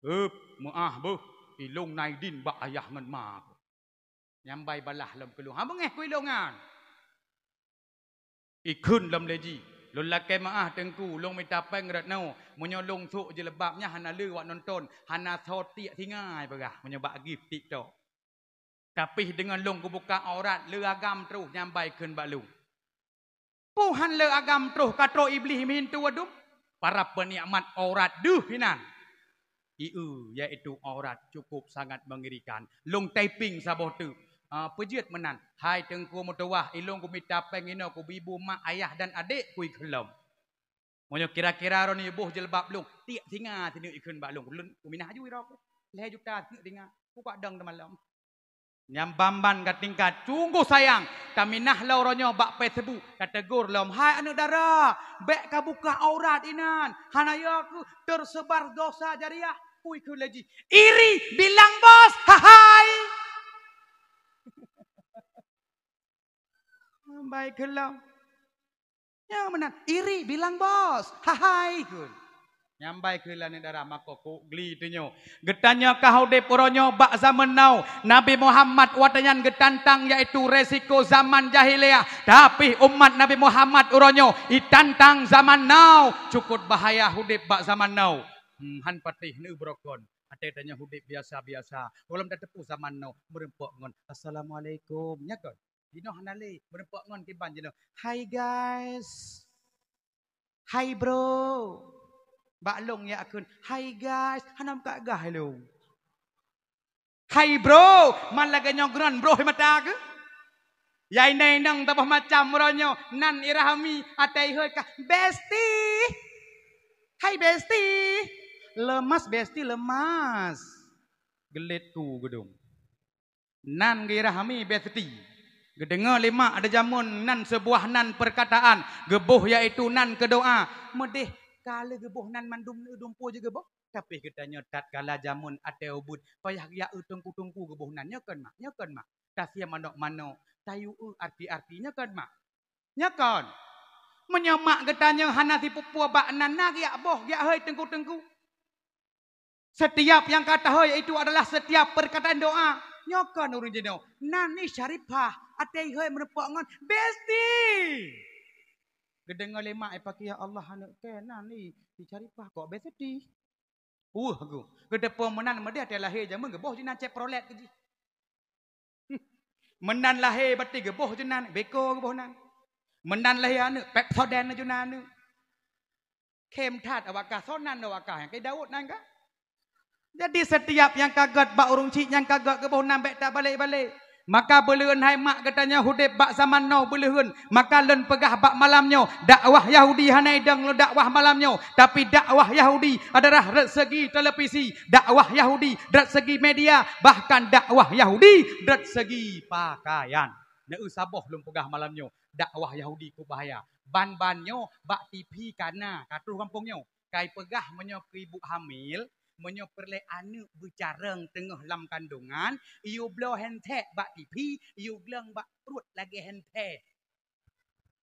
Ép, meu'ah beuh, ilôn na idin bak ayah ngon ma. Nyambai balah lom keu lôn. Ha, beungéh ku ilôn nyan. Ikheun lom lé jih, "Lôn lakée meu'ah Teungku, lôn mita péng rot noe. Meunyoe lôn sôk jilbab nyan hana le awak nonton, hana soe tiek singai peugah meunyoe bak gift TikTok. Tapi deungon lôn kubuka aurat, le agam troh nyambai kheun bak lôn." Peue han le agam troh, ka troh Iblih meuhintu wadum? Para penikmat aurat deuh inan. Ieu, yaitu aurat cukup sangat mengerikan. Lôn typing saboh teuk. Ah, peujeuet meunan, "Hai Teungku meutuwah, ilôn kumita péng inoe keu ibu mak, ayah dan adék kui kheun lom." Meunyoe kira-kira droeneuh boh jilbab lôn, tiek singa sineuk ikheun bak lôn. Lôn kuminah aju droe ku. Lhèe juta sineuk singa. Ku ka dong teumalom. Nyang ban-ban ka tingkat, sunggoh sayang, taminah lom uroe nyoe bak Facebook, tategur lom, "Hai aneuk dara, bèk kabuka aurat inan, hana ya keuh, tersebar dosa jariah." Kui kheun lé jih, "Iri bilang bos, hahai!" Baik kheun lom. Nyang meunan, "Iri bilang bos, hahai!" kheun. Nyang baik kheun lé aneuk dara, mako kok gli teunyoe. Geutanyoe ka udép uroe nyoe bak zaman now. Nabi Muhammad watèe nyan geutantang, yaitu resiko zaman jahiliyah. Tapi umat Nabi Muhammad uroe nyoe itantang zaman now. Cukup bahaya udép bak zaman now. Hmm, han patéh neubrokon. Até tanyoe udép biasa-biasa. Gohlom tateupeue zaman now meureumpok ngon assalamualaikum. Nyan kon. Jinoe hana lé, meureumpok ngon kiban jinoe. "Hi guys." "Hi bro." Bak lôn jak kheun, "Hi guys." Hana meukat gah lôn. "Hi bro." Man lagèe nyoe geuron broh mata keuh. Yai inong-inong saboh macam uroe nyoe, nan i Rahmi, até ihôi kah, "Bestie." "Hi bestie." "Lemas bestie, lemas." Geulet ku geudong. Nan geurahmi bestie. Geudeungoe lé mak di jameun nan seubuah nan peurkataan, geuboh yaitu nan keu doa. Meudeh ka lheueh geuboh nan mandum neudumpu jih geuboh. Tapi geutanyoe tatkala jameun até ubeuet, payah geujak eu teungku-teungku geuboh nan. Nyoe kon mak, nyoe kon mak. Tasiem manok-manok, tayue eu arti-arti. Nyoe kon mak. Nyoe kon. Meunyoe mak geutanyoe hana sipeue-peue bak nan, na geujak boh, geujak hôi teungku-teungku. Setiap nyang ka tahôi itu adalah setiap perkataan doa. Nyoe kon ureueng jinoe. Nan ni Syarifah, até ihôi meureumpok ngon bestie. Geudeungoe lé mak, "Eh, pakri ya Allah, aneuk kèe nan ni si Syarifah kok bestie." Weueh geuh. Geuteupeue meunan meudeh até lahé jameun geuboh jinan Chevrolet keu jih. Meunan lahé berarti geuboh jinan, Beko geuboh nan. Meunan lahé aneuk, Pepsodent jinan aneuk. Khém that awak kah, soe nan awak kah, nyang keu Daud nan kah? Jadi, setiap nyang ka gèt bak ureueng chik nyang ka gèt geuboh nan bèk tabalek-balek. Maka beuleuheun hai mak geutanyoe udép bak zaman now beuleuheun. Maka lôn peugah bak malam nyoe, dakwah Yahudi hana idong lôn dakwah malam nyoe, tapi dakwah Yahudi adalah dari segi televisi, dakwah Yahudi dari segi media, bahkan dakwah Yahudi dari segi pakaian. Neu saboh lôn peugah malam nyoe, dakwah Yahudi keu bahaya. Ban-ban nyoe bak T V ka na, ka troh gampông nyoe. Kai peugah meunyoe keu ibu hamil, meunyoe peureulèe aneuk beucarông teungoh lam kandongan, iyue bloe handset bak T V, iyue gleueng bak pruet lagèe handset.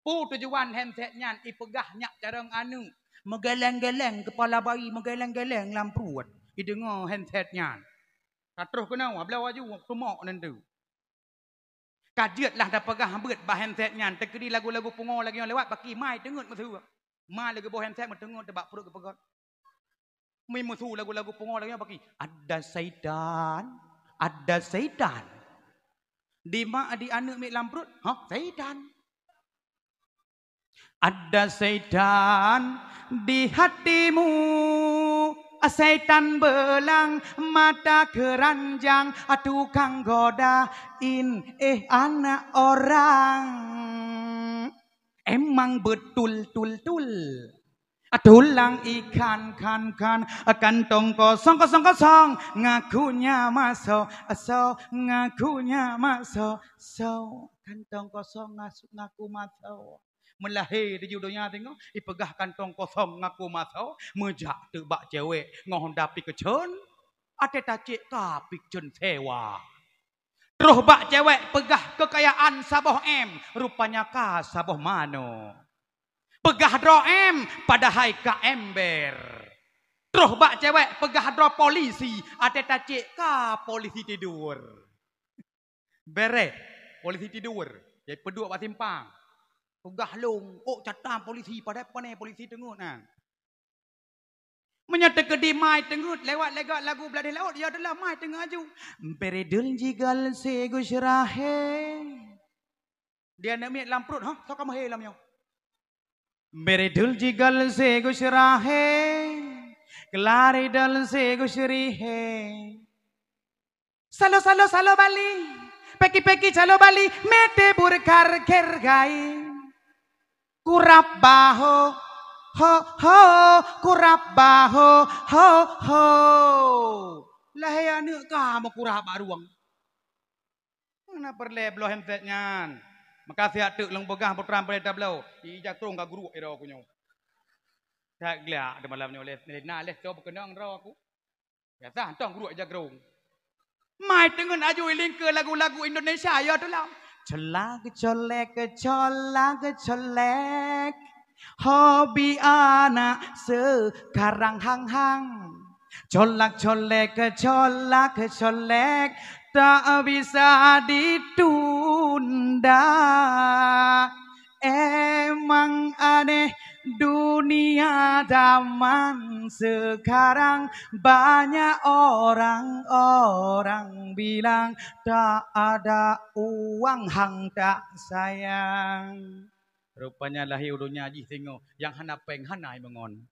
Peue tujuan handset nyan? Ipeugah nyak carông aneuk, meugeleng-geleng keupala bayi, meugeleng-geleng lam pruet. Ideungoe handset nyan. Ka troh keunoe, bloe laju, seumok nan tu. Ka jeuet lah tapeugah beuet bak handset nyan, teukeudi lagu-lagu pungo lagèe nyoe lewat, pakri mai teungeut meusu. Ma lé geuboh handset meuteungeut bak pruet geupeugöt. Mi meusu lagu-lagu pungo lagèe nyoe pakri, "Ada syaitan, ada syaitan." Di ma di aneuk miet lam pruet, "Hah, syaitan?" Ada syaitan di hatimu, syaitan belang mata keranjang, tukang godain, eh, anak orang. Emang betul, tul, tul. Tulang ikan, kan, kan, kantong kosong, kosong, kosong, ngakunya masuk, so, ngakunya masuk, so, kantong kosong ngasu-, ngaku masuk. Meulahé di donya teungoh, ipeugah kantong kosong ngaku masuk, meujak teuk bak cewek ngon Honda pikeun, até tacek ka pikeun sewa. Troh bak cewek peugah keukayaan saboh M, rupanya ka saboh manok. Peugah droe M, padahai ka ember. Troh bak cewek peugah droe polisi, até tacek ka polisi tidur. Bereh, polisi tidur. Jadi peuduek bak simpang. Peugah lôn, ôk catang polisi, padahai pane polisi teungeut nyan. Meunyoe teukeudi mai teungeut lewat lagak lagu blah laôt, ya adalah mai teungeut aju. Beredul jigal se gusrahe. Dia aneuk miet lam pruet, ha? Soe ka meuhe lam nyoe? Beredul jigal se gusrahe. Kelaridul se gusrihe. Salo, salo, salo Bali. Peki, peki, salo Bali. Mete burkar kergai. Kurap baho. Ho, ho, kurab ba ho, ho, ho. Lahé aneuk ka meukurab bak rueng. Hana peureulée bloe handset nyan. Maka siat teuk lôn peugah putra peureulée tabloe. Ija krong ka guruk droe ku nyoe. That glak di malam nyoe lé, lé na lé soe beukeunong droe ku. Biasa tong guruk ija krong. Mai teungeut aju ilingkeue lagu-lagu Indonesia ya tulam. Colak colek, colak colek. Hobi anak sekarang hang-hang. Colak colek, colak colek, tak bisa ditunda. Emang aneh dunia zaman sekarang, banyak orang-orang bilang tak ada uang hang tak sayang. Rupanya lahé u donya jih singoh nyang hana péng hana imeungon.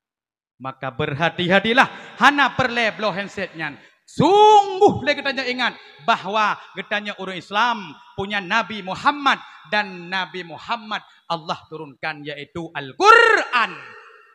Maka berhati-hatilah, hana peureulée bloe handset nyan. Sungguh lé geutanyoe ingat bahwa geutanyoe ureuëng Islam punya Nabi Muhammad, dan Nabi Muhammad Allah turunkan, yaitu Al-Quran.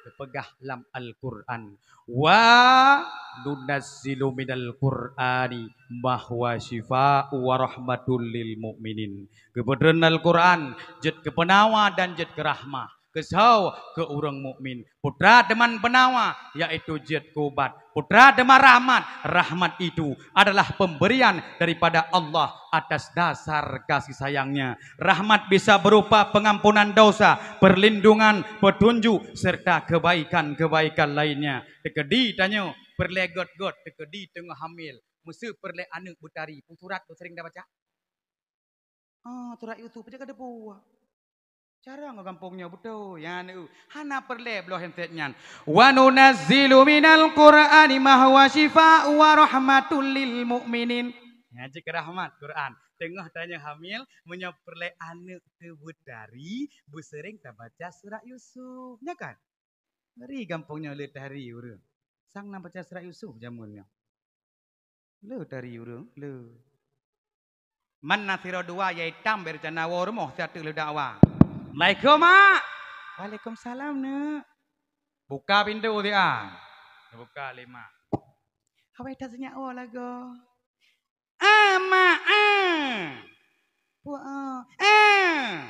Geupeugah lam Al-Quran, "Wa nunazzilu minal Qur'ani ma huwa syifa'u wa rahmatul lil mu'minin." Geupeutreun Al-Quran jeuet keu peunawa dan jeuet keu rahmah. Keusoe? Keu ureuëng mukmin. Putra teuma peunawa, yaitu jeuet keu ubat. Putra teuma rahmat, rahmat itu adalah pemberian daripada Allah atas dasar kasih sayang-Nya. Rahmat bisa berupa pengampunan dosa, perlindungan, petunjuk, serta kebaikan-kebaikan lainnya. Teukeudi tanyoe peureulée göt-göt, teukeudi teungoh hamil, meuseu peureulée aneuk beutari, peue surat beuseuring tabaca? Ah, surat Yusuf, peue ka teupeue? Carông gampông nyoe beutôi. Ya, neu, hana peureulée bloe handset nyan. "Wa nunazzilu minal Qur'ani ma huwa syifa'u wa rahmatul lil mu'minin." Nyan cit keu rahmat Quran. Teungoh tanyoe hamil, meunyoe peureulée aneuk teuh beutari, beuseuring tabaca surat Yusuf. Nyo kan? Ngeri gampông nyoe le tari ureuëng. Sang na baca surat Yusuf jameun nyoe. Le tari ureuëng, le. Man na sidroe dua yai tam beurencana woe rumoh siat teuk le dakwa. "Assalamualaikum, Mak." "Waalaikumsalam, Neuk." "Buka pintoe siat." Buka lé mak. "Awai that sinyak woe lagoe." "Ah, Mak, ah." "Peue, ah?" "Ah."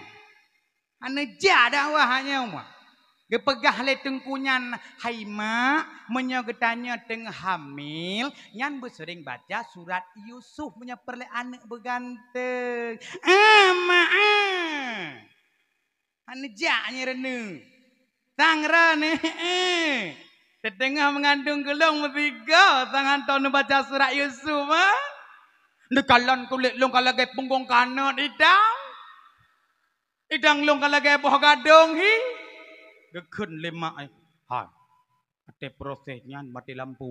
Hana jak dakwah nyoe, Mak. Geupeugah lé teungku nyan, "Hai mak, meunyoe geutanyoe teungoh hamil, nyan beuseuring baca surat Yusuf meunyoe peureulée aneuk beuganteng." "Ah, Mak, ah." Hana jak nyoe reuneueng. Sang reuneueng, eh, eh. Teuteungoh meungandong keu lôn meusigoe, sang hantom neubaca surat Yusuf, ah. Neukalon kulét lôn ka lagée punggong kanot idang. Idang lôn ka lagée boh gadong hi. Geukheun lé mak, eh. Hai. Watée proses nyan maté lampu.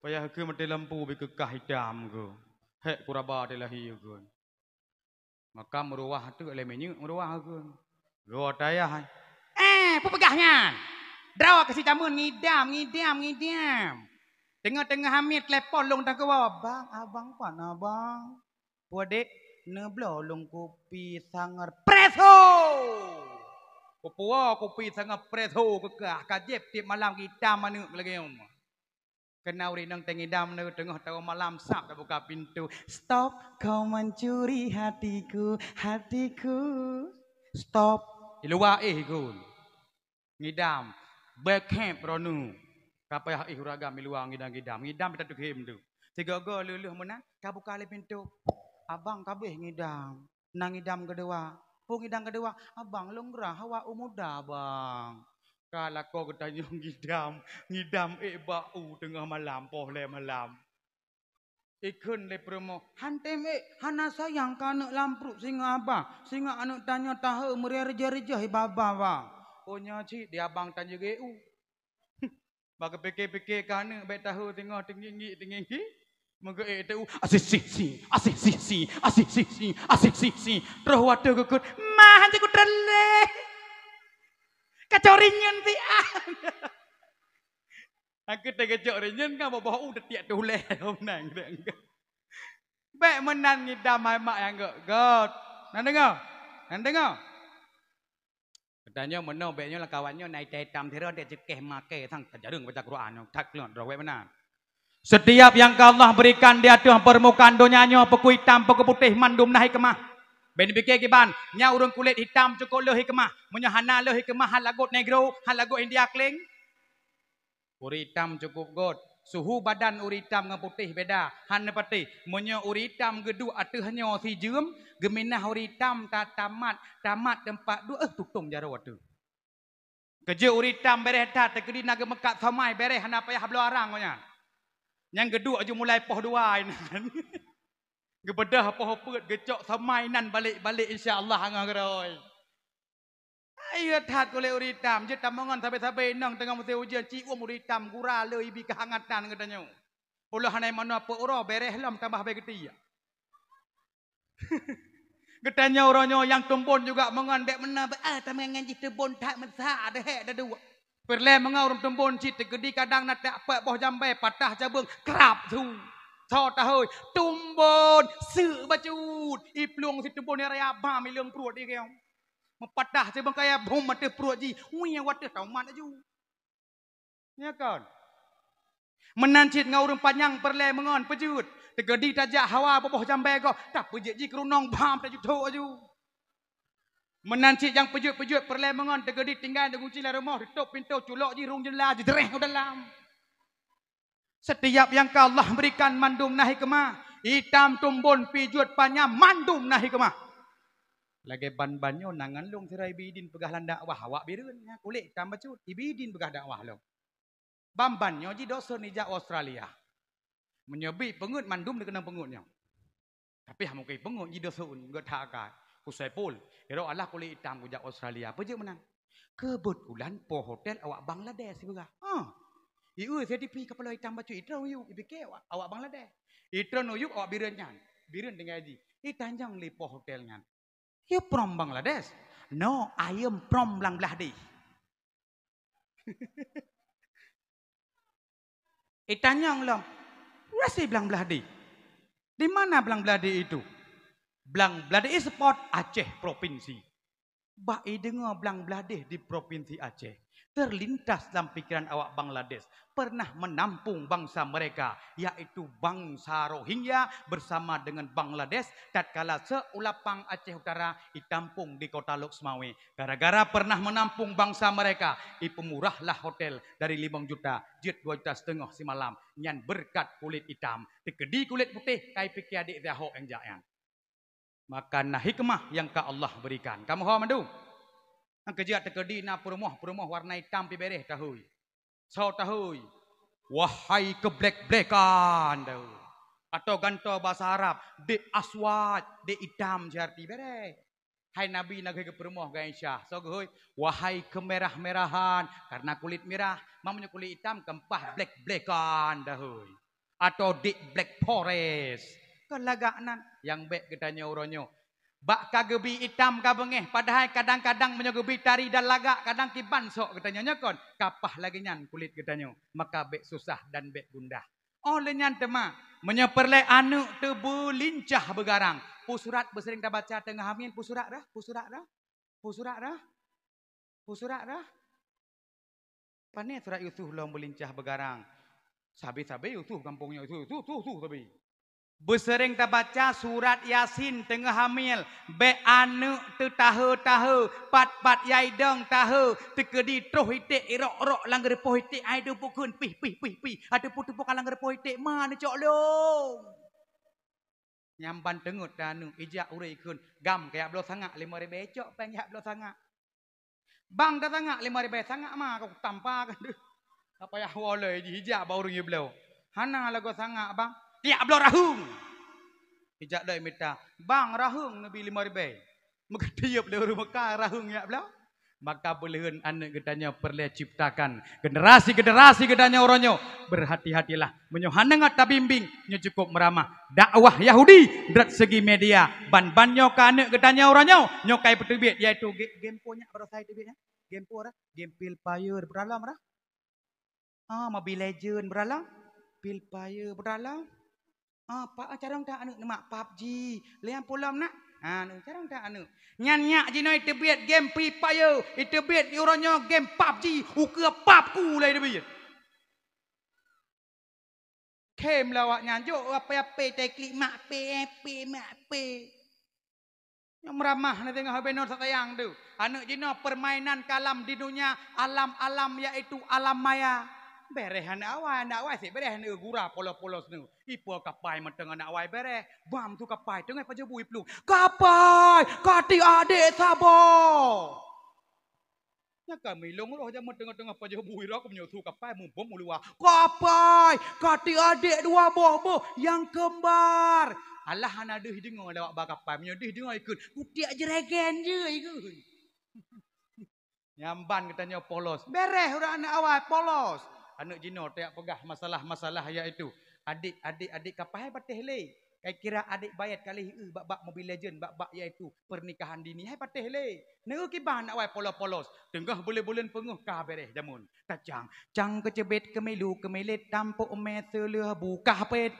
Payah keu maté lampu beu keukah idam keu. Hék kuraba teuh lahé keu. Maka meuruwah teuk lé minyeuk meuruwah keu. Goe tayah. Eh, peue peugah nyan? Droe keuh si tameun ngidam, ngidam, ngidam. Teungoh-teungoh hamé telepon lôn teuka, "Bang, abang pat na, Bang?" "Peue, Dek?" "Neubloe lôn kupi sangar preso." Kupuwoe kupi sangar preso keukah, ka jieb tieb malam gidam aneuk lagée nyoe. Keunan ureueng inong teungidam neu teungoh tawoe malam sab tabuka pintoe. "Stop, kau mencuri hatiku, hatiku." Stop. Di luwa éh ikun. Ngidam. Bèk hép droeneuh. Ka payah éh ureueng agam di luwa ngidam-ngidam. Ngidam pih tateukhem tu. Sigoe-goe lheueh-lheueh meunan, ka buka lé pintoe. Abang ka abéh ngidam. Na ngidam keudua. Peue ngidam keudua? "Abang, lôn grah hawa u muda, Bang." Ka lakoe geutanyoe ngidam, ngidam ék bak u teungoh malam, poh lhèe malam. Ikheun lé peurumoh, "Hana tem ék, hana sayang keu aneuk lam pruet singoh abang, singoh aneuk tanyoe tahe meureuja-reujah ié baba, Bang." "Oh, nyoe cit di abang tanyoe geu u." Bak geupike-pike keu aneuk bèk tahu teungoh teunginggi-teunginggi. Meugeuék teu, "Asih sih sih, asih sih sih, asih sih sih, asih sih sih." Troh watèe geukheun, "Ma, hanjeuet kutreun lé. Kacau rinyeun siat." Aku teuh geucok rinyeun kan boh-boh u teutiek tuléh. Nang deng. Bèk meunan ngidam hai mak nyang gèt-gèt. Nang deungoe? Nang deungoe? Dan nyoe meunoe bék nyoe lam kawan nyoe na itam-itam sidroe dek ceukeh makée sang tajareueng baca Quran nyoe that kleuet droe wék meunan. Setiap nyang ka Allah berikan di ateueh permukaan donya nyoe, peue itam, peue putéh, mandum na hikmah. Bék neupike kiban, nyan ureuëng kulét itam cukôp le hikmah. Meunyoe hana le hikmah, han lagot negro, han lagot India kléng. Ureuëng itam cukôp göt. Suhu badan ureuëng itam ngon putéh beda. Han neupatéh. Meunyoe ureuëng itam geuduek ateueh nyoe sijeuem, geuminah ureuëng itam ta-, tamat, tamat teumpat duek, eh, tutong jaroe ateueh. Keujeuet ureuëng itam béréh that, teukeudi na geumeukat somai béréh hana payah bloe arang ngon nyan. Nyang geuduek ju mulai poh dua inan. Geubeudôh poh peuet, geucok somai inan balek-balek insya Allah ngon geurôi. Ayo that kulét ureuëng itam, jeuet tameungon sabe-sabe inong teungoh musém ujeuen, cium ureuëng itam gura le ibi keuhangatan geutanyoe. Ulah hana manoe peu uroe béréh lom tambah bai geutiek. Geutanyoe uroe nyoe nyang tumbon juga meungon bék meunan, bék, ah, tamé ngon jih tumbon that meusa deuhek daduek. Peureulée meungon ureuëng tumbon cit teukeudi kadang na tak pek boh jambai patah cabeueng krab su. Soe tahôi tumbon seuk bacut. Iplueng si tumbon raya bam ileueng pruet di keong. Meupatah si bangkai bom ateueh pruet jih, wih wateueh taumat laju. Nya kon. Meunan cit ngon ureuëng panyang peureulée meungon peujeuet. Teukeudi tajak hawa boboh jambai goh, tapeujeuet jih keurunong bam tajuthok laju. Meunan cit nyang peujeuet-peujeuet peureulée meungon teukeudi tinggai di gunci lam rumoh, tutup pintoe culok jih rhueng jeundela jeuet u dalam. Setiap nyang ka Allah berikan mandum na hikmah. Itam tumbon pih jeuet panyang mandum na hikmah. Lagée ban-ban nyoe na ngon lôn sidroe ibi idin peugah lam dakwah awak Bireuen nyan kulét itam bacut ibi idin peugah dakwah lom. Ban-ban nyoe jidosen ijak Australia. Meunyoe bi peungeuet mandum dikeunong peungeuet nyoe. Tapi hana mungken peungeuet jidosen geuthaka. Ku Saiful, irok Allah kulét itam kujak Australia. Peue jeuet meunan? Keubeutulan po hotel awak Bangladesh sibeugah. Ha. Ieu C T P kapala itam bacut itron uyuek, ipike awak, awak Bangladesh. Itron uyuek awak Bireuen nyan. Bireuen tinggai jih. Itanyong lé po hotel nyan. "You from Bangladesh?" "No, I am from Bangladesh." Itanyong lom, "Where is Bangladesh? Di mana Bangladesh itu?" "Bangladesh is part Aceh provinsi." Bak ideungoe Bangladesh di provinsi Aceh, terlintas dalam pikiran awak Bangladesh pernah menampung bangsa mereka, yaitu bangsa Rohingya bersama dengan Bangladesh tatkala seulapang Aceh Utara itampung di kota Lhokseumawe. Gara-gara pernah menampung bangsa mereka, ipeumurahlah hotel dari limong juta jeuet dua juta siteungoh simalam. Nyan beureukat kulét itam. Teukeudi kulét putéh, ka ipike adék zahok nyang jak nyan. Maka na hikmah nyang ka Allah berikan. Kamoe ho mandum. Nyang keujak teukeudi na peurumoh-peurumoh warna itam pih béréh tahôi. Soe tahôi? Wahai keublek-blekan tahôi. Atau gantoe basa Arab, dek aswad, dek itam siarti béréh. Hai Nabi na geuhôi geupeurumoh geuh Aisyah, soe geuhôi? Wahai keumerah-merahan, karena kulét mirah. Meunyoe kulét itam keumpah blek-blekan dahôi. Atau di Black Forest. Kon lagak nan nyang bék geutanyoe uroe nyoe. Bak ka geubi itam ka beungéh, padahai kadang-kadang meunyoe geubi tari dan lagak kadang kiban sok geutanyoe nyoe kon, kapah lagée nyan kulét geutanyoe, maka bék susah dan bék gundah. Óh lheueh nyan teuma, meunyoe peureulée aneuëk teubeulincah beugarang, peue surat beuseuring tabaca teungoh hamil, peue surat rhah, peue surat rhah, peue surat rhah, peue surat rhah. Pane surat Yusuf lom beulincah beugarang. Sabe-sabe Yusuf gampông nyoe, Yusuf, Yusuf, Yusuf, Yusuf sabe. Beuseuring tabaca surat Yasin teungoh hamil, bék aneuëk teutahe-tahe, pat-pat yai dong tahe, teukeudi troh iték irok-rok lam geureupoh iték, ai teupeu kheun pih, pih, pih, pih, ai teupeu-teupeu ka lam geureupoh iték, ma neucok lôn. Nyang ban teungeut teuh aneuëk, ijak ureuëng ikheun, "Gam, kajak bloe sangak limong ribée." Cok péng jak bloe sangak. "Bang, tasangak limong ribée." "Sangak ma, ka kutampa kan deuh." Ka payah woe lé jih, ijak bak ureuëng ibloe. "Hana lagoe sangak, Bang." "Kajak bloe raheueng." Ijak lé mita, "Bang, raheueng neubi limong ribée." Meukeutiep lé ureuëng meuka raheueng jak bloe. Maka beuleuheun aneuëk geutanyoe peureulée ciptakan generasi-generasi geutanyoe uroe nyoe. Berhati-hatilah. Meunyoe hana ngat tabimbing, nyoe cukup meuramah. Dakwah Yahudi, dari segi media, ban-ban nyoe ka aneuëk geutanyoe uroe nyoe, nyoe ka ipeuteubiet, yaitu ge-, game po nyak baroe sai teubiet nyan. Game po rhah, game Free Fire, beuralom rhah. Ah, Mobile Legend, beuralom. Free Fire, beuralom. Ah, pa, ah, carông that aneuëk neumak PUBG. Liang pulom nak. Aneuk, jarang that aneuk. Nyan nyak jinoe iteubiet game Free Fire, iteubiet uroe nyoe game pabji, ukeue pab ku lé iteubiet. Khem lawak nyan, jok ape-ape tai klik mak pe, pe, mak pe. Nyang meuramah na teungoh benor satayang tu. Aneuk jinoe permainan kalam di dunia, alam-alam yaitu alam maya. Bereh aneuk awai, aneuk awai sik bereh aneuk gura polos-polos tu. Ipo kapai mantong aneuk awai bereh. Bam tu kapai teungoh pajoh bui plueng. Kapai, kati adek sabo. Nyan ka milong roh jameun teungoh-teungoh pajoh bui roh, meunyoe su kapai muphom u luwa. Kapai, kati adek dua boh-boh nyang kembar. Alah hana deuh deungoe lewat ba kapai, meunyoe deuh deungoe ikheun, kutiek jeregen je ikheun. Nyan ban geutanyoe polos. Bereh ureueng aneuk awai polos. Aneuk jinoe tajak peugah masalah-masalah yaitu adik, adik, adik kapai patéh lé. Kai kira adek bayat kali eu bak-bak Mobile Legend, bak-bak yaitu pernikahan dini hai patéh lé. Neu kiban nak wai polos-polos. Teungoh buleuen-buleuen peungeuh ka bereh jameun. Kacang, cang keuceubet keumilu keumilet tampok mé seuleuh bukah pet.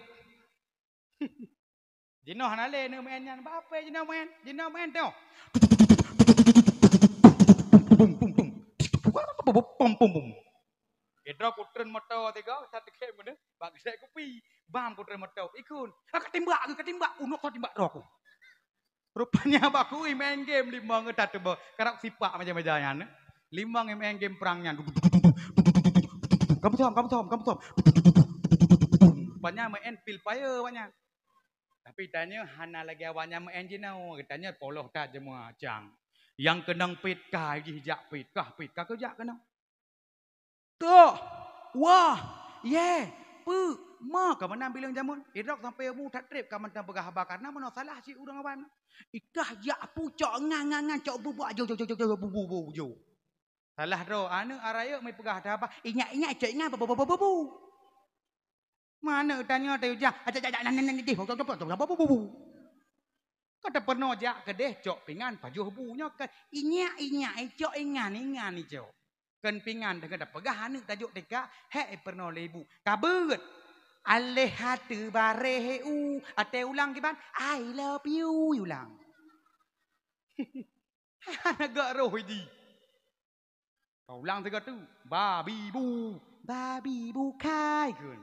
Jinoe hana lé neu main nyan. Bak ape jinoe main? Jinoe main teuh. Bum, bum, bum. Pum, pum, pum. Idroe kutreun moto tiga, satu kem mana? Bak gesek kupi. Bam kutreun moto. Ikun. Ah, katimbak ke, katimbak. Unok kau timbak roh ku. Rupanya bak kui main game limong ngetat tu, boh. Karap sipak meja-meja nyan. Limong main game perang nyan. Kamu som, kamu som, kamu som. Rupanya main pil fire awak nyan. Tapi tanyoe hana lagée awak nyan main jinoe. Tanyoe polos that jeumua cang. Nyang keunong pit ka jih jak pit, kah pit ka keujak keunong. Toh, wah, yeh, peue, ma ka meunan bileueng jameun. Idrok sampai umu that treb ka mantong peugah haba karna meunoe salah cit ureueng awai meunoe. Ikah jak pucok ngan, ngan, ngan, cok bubuk ajo, jo, jo, jo, jo, bu, bu, bu, jo. Salah droe, aneuk arayek meupeugah that haba, inyak-inyak cok ingan, bu, bu, bu, bu, bu, bu. Mana tanyoe tayue jak, ajak, jak, jak, nan, nan, nan, deh, bu, bu, bu, bu, bu, bu. Ka tapeurunoe jak keudeh cok pingan pajoh bu nyoe kan. Inyak-inyak icok, ingan-ingan icok. Kon pingan deungon tapeugah aneuk tajok tika, hek ipeurunoe lé ibu. Ka beuet. Aléh até bareh u, até ulang kiban, "I love you," ulang. Hana gak roh idi. Ka ulang sigoe tu, babi bu, babi bukai, kheun.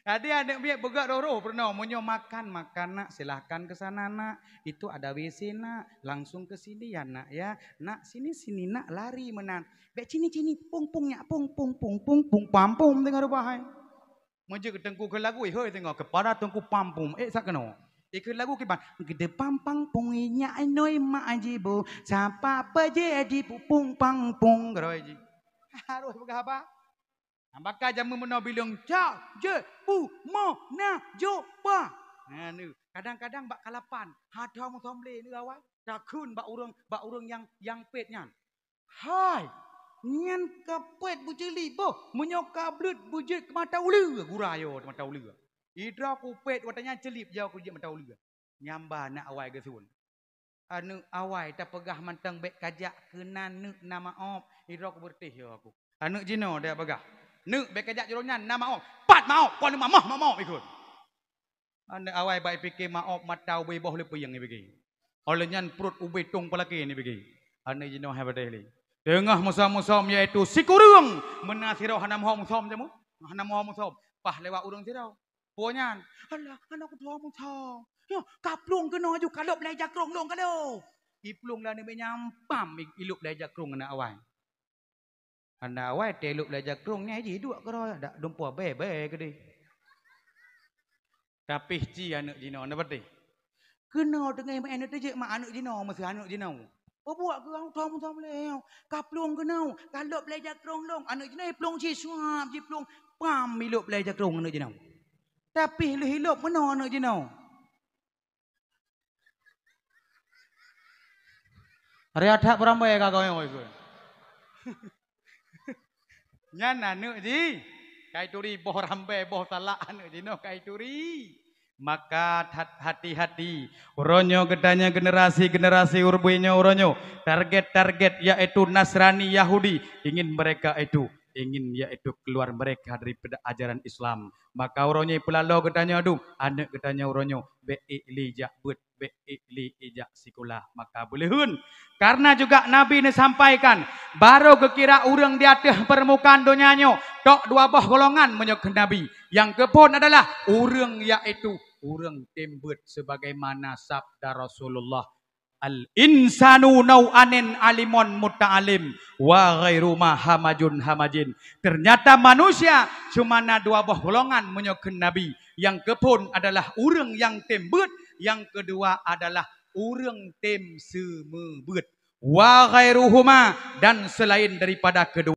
Jadi aneuk miet beugak roh-roh peurunoe, meunyoe makan, makan nak, silahkan ke sana nak, itu ada W C nak, langsung ke sini ya nak ya, nak sini, sini nak, lari meunan. Bek sini, sini, pung, pung nyak, pung, pung, pung, pung, pung, pam, pum, teuka reubah hai. Meujeuet teungku keu lagu, ihôi teungoh keupada teungku pam pum, ék sak keunoe. Ikheun lagu kiban, geude pam pang pung inyak inoi mak jibo, sapa peujeuet jipupung pang pung geuroi jih. Harôh peugah haba. Baka jameun meunoe bileueng cak, jeuet, bu, mo, na, jok, pa. Nah, ni, kadang-kadang bak kalapan, hata meusom lé ni awai. Takheun bak ureueng, bak ureueng nyang, nyang pet nyan. Hai, nyan ka pet beucilip boh, meunyoe ka bleuet beujeuet keu mata uleue, gura yo mata uleue. Idroe kupet watée nyan cilip jaoe keu jeuet mata uleue. Nyamba aneuk awai geusun. Aneuk awai tapeugah mantong bék kajak keunan neuk na maob, idroe kubeureutéh yo aku. Aneuk jinoe dak peugah, "Neuk bék kajak jroh nyan na maob." Pat maob, kon mamah maob ikot. Aneuk awai bak ipike maob mata ubé boh leupieng ipike. Óh lheueh nyan pruet ubé tong palakée nipike. Aneuk jinoe hai padeh lé. Teungoh musom-musom yaitu sikureueng meuna sidroe hana muho musom jameun. Hana muho musom. Pah lewat ureueng sidroe. Peue nyan? Alah, hana kutuho musom. Nyoe, ka plueng keunoe aju ka lôb lé jakrong lôn ka lhôh. Iplueng lé aneuk miet nyan pam i-, ilôb lé jakrong aneuk awai. Aneuk awai teuh ilôb lé jakrong nyan jih duek keudroe dak dumpeue bèe-bèe keudeh. Tapi ci aneuk jinoe na patéh. Keunoe teungoh meu'en teujeuet mak aneuk jinoe, meuseuh aneuk jinoe. Peubuet keu ureueng thom-thom lé, ka plueng keunoe, ka lôb lé jakrong lôn. Aneuk jinoe plueng sisuap jiplueng pam ilôb lé jakrong aneuk jinoe. Tapi lheueh ilôb meunoe aneuk jinoe. Raya that beurambée ka goe-goe. Nyan aneuk jih. Kai turi boh rambée, boh salak aneuk jinoe kai turi. Maka that-, hati-hati. Uroe nyoe geutanyoe generasi-generasi urbui nyoe uroe nyoe. Target-target yaitu Nasrani Yahudi. Ingin mereka itu ingin, yaitu keluar mereka daripada ajaran Islam. Maka uroe nyoe peulalo geutanyoe dum, aneuk geutanyoe uroe nyoe, bék ék lé jak beuet, bék ék lé jak sikula. Maka beuleuheun. Karena juga Nabi neusampaikan, barô geukira ureuëng di ateueh permukaan donya nyoe, tok dua boh golongan meunyoe kheun Nabi. Nyang keuphon adalah ureuëng, yaitu ureuëng tem beuet, sebagaimana sabda Rasulullah, "Al-insanu nau'anin alimun muta'alim, wa ghairuhuma hamajun hamajin." Ternyata manusia cuma na dua boh golongan meunyoe kheun Nabi. Nyang keuphon adalah ureuëng nyang tem beuet, nyang keudua adalah ureuëng tem seumeubeuet. "Wa ghairuhuma," dan selain daripada kedua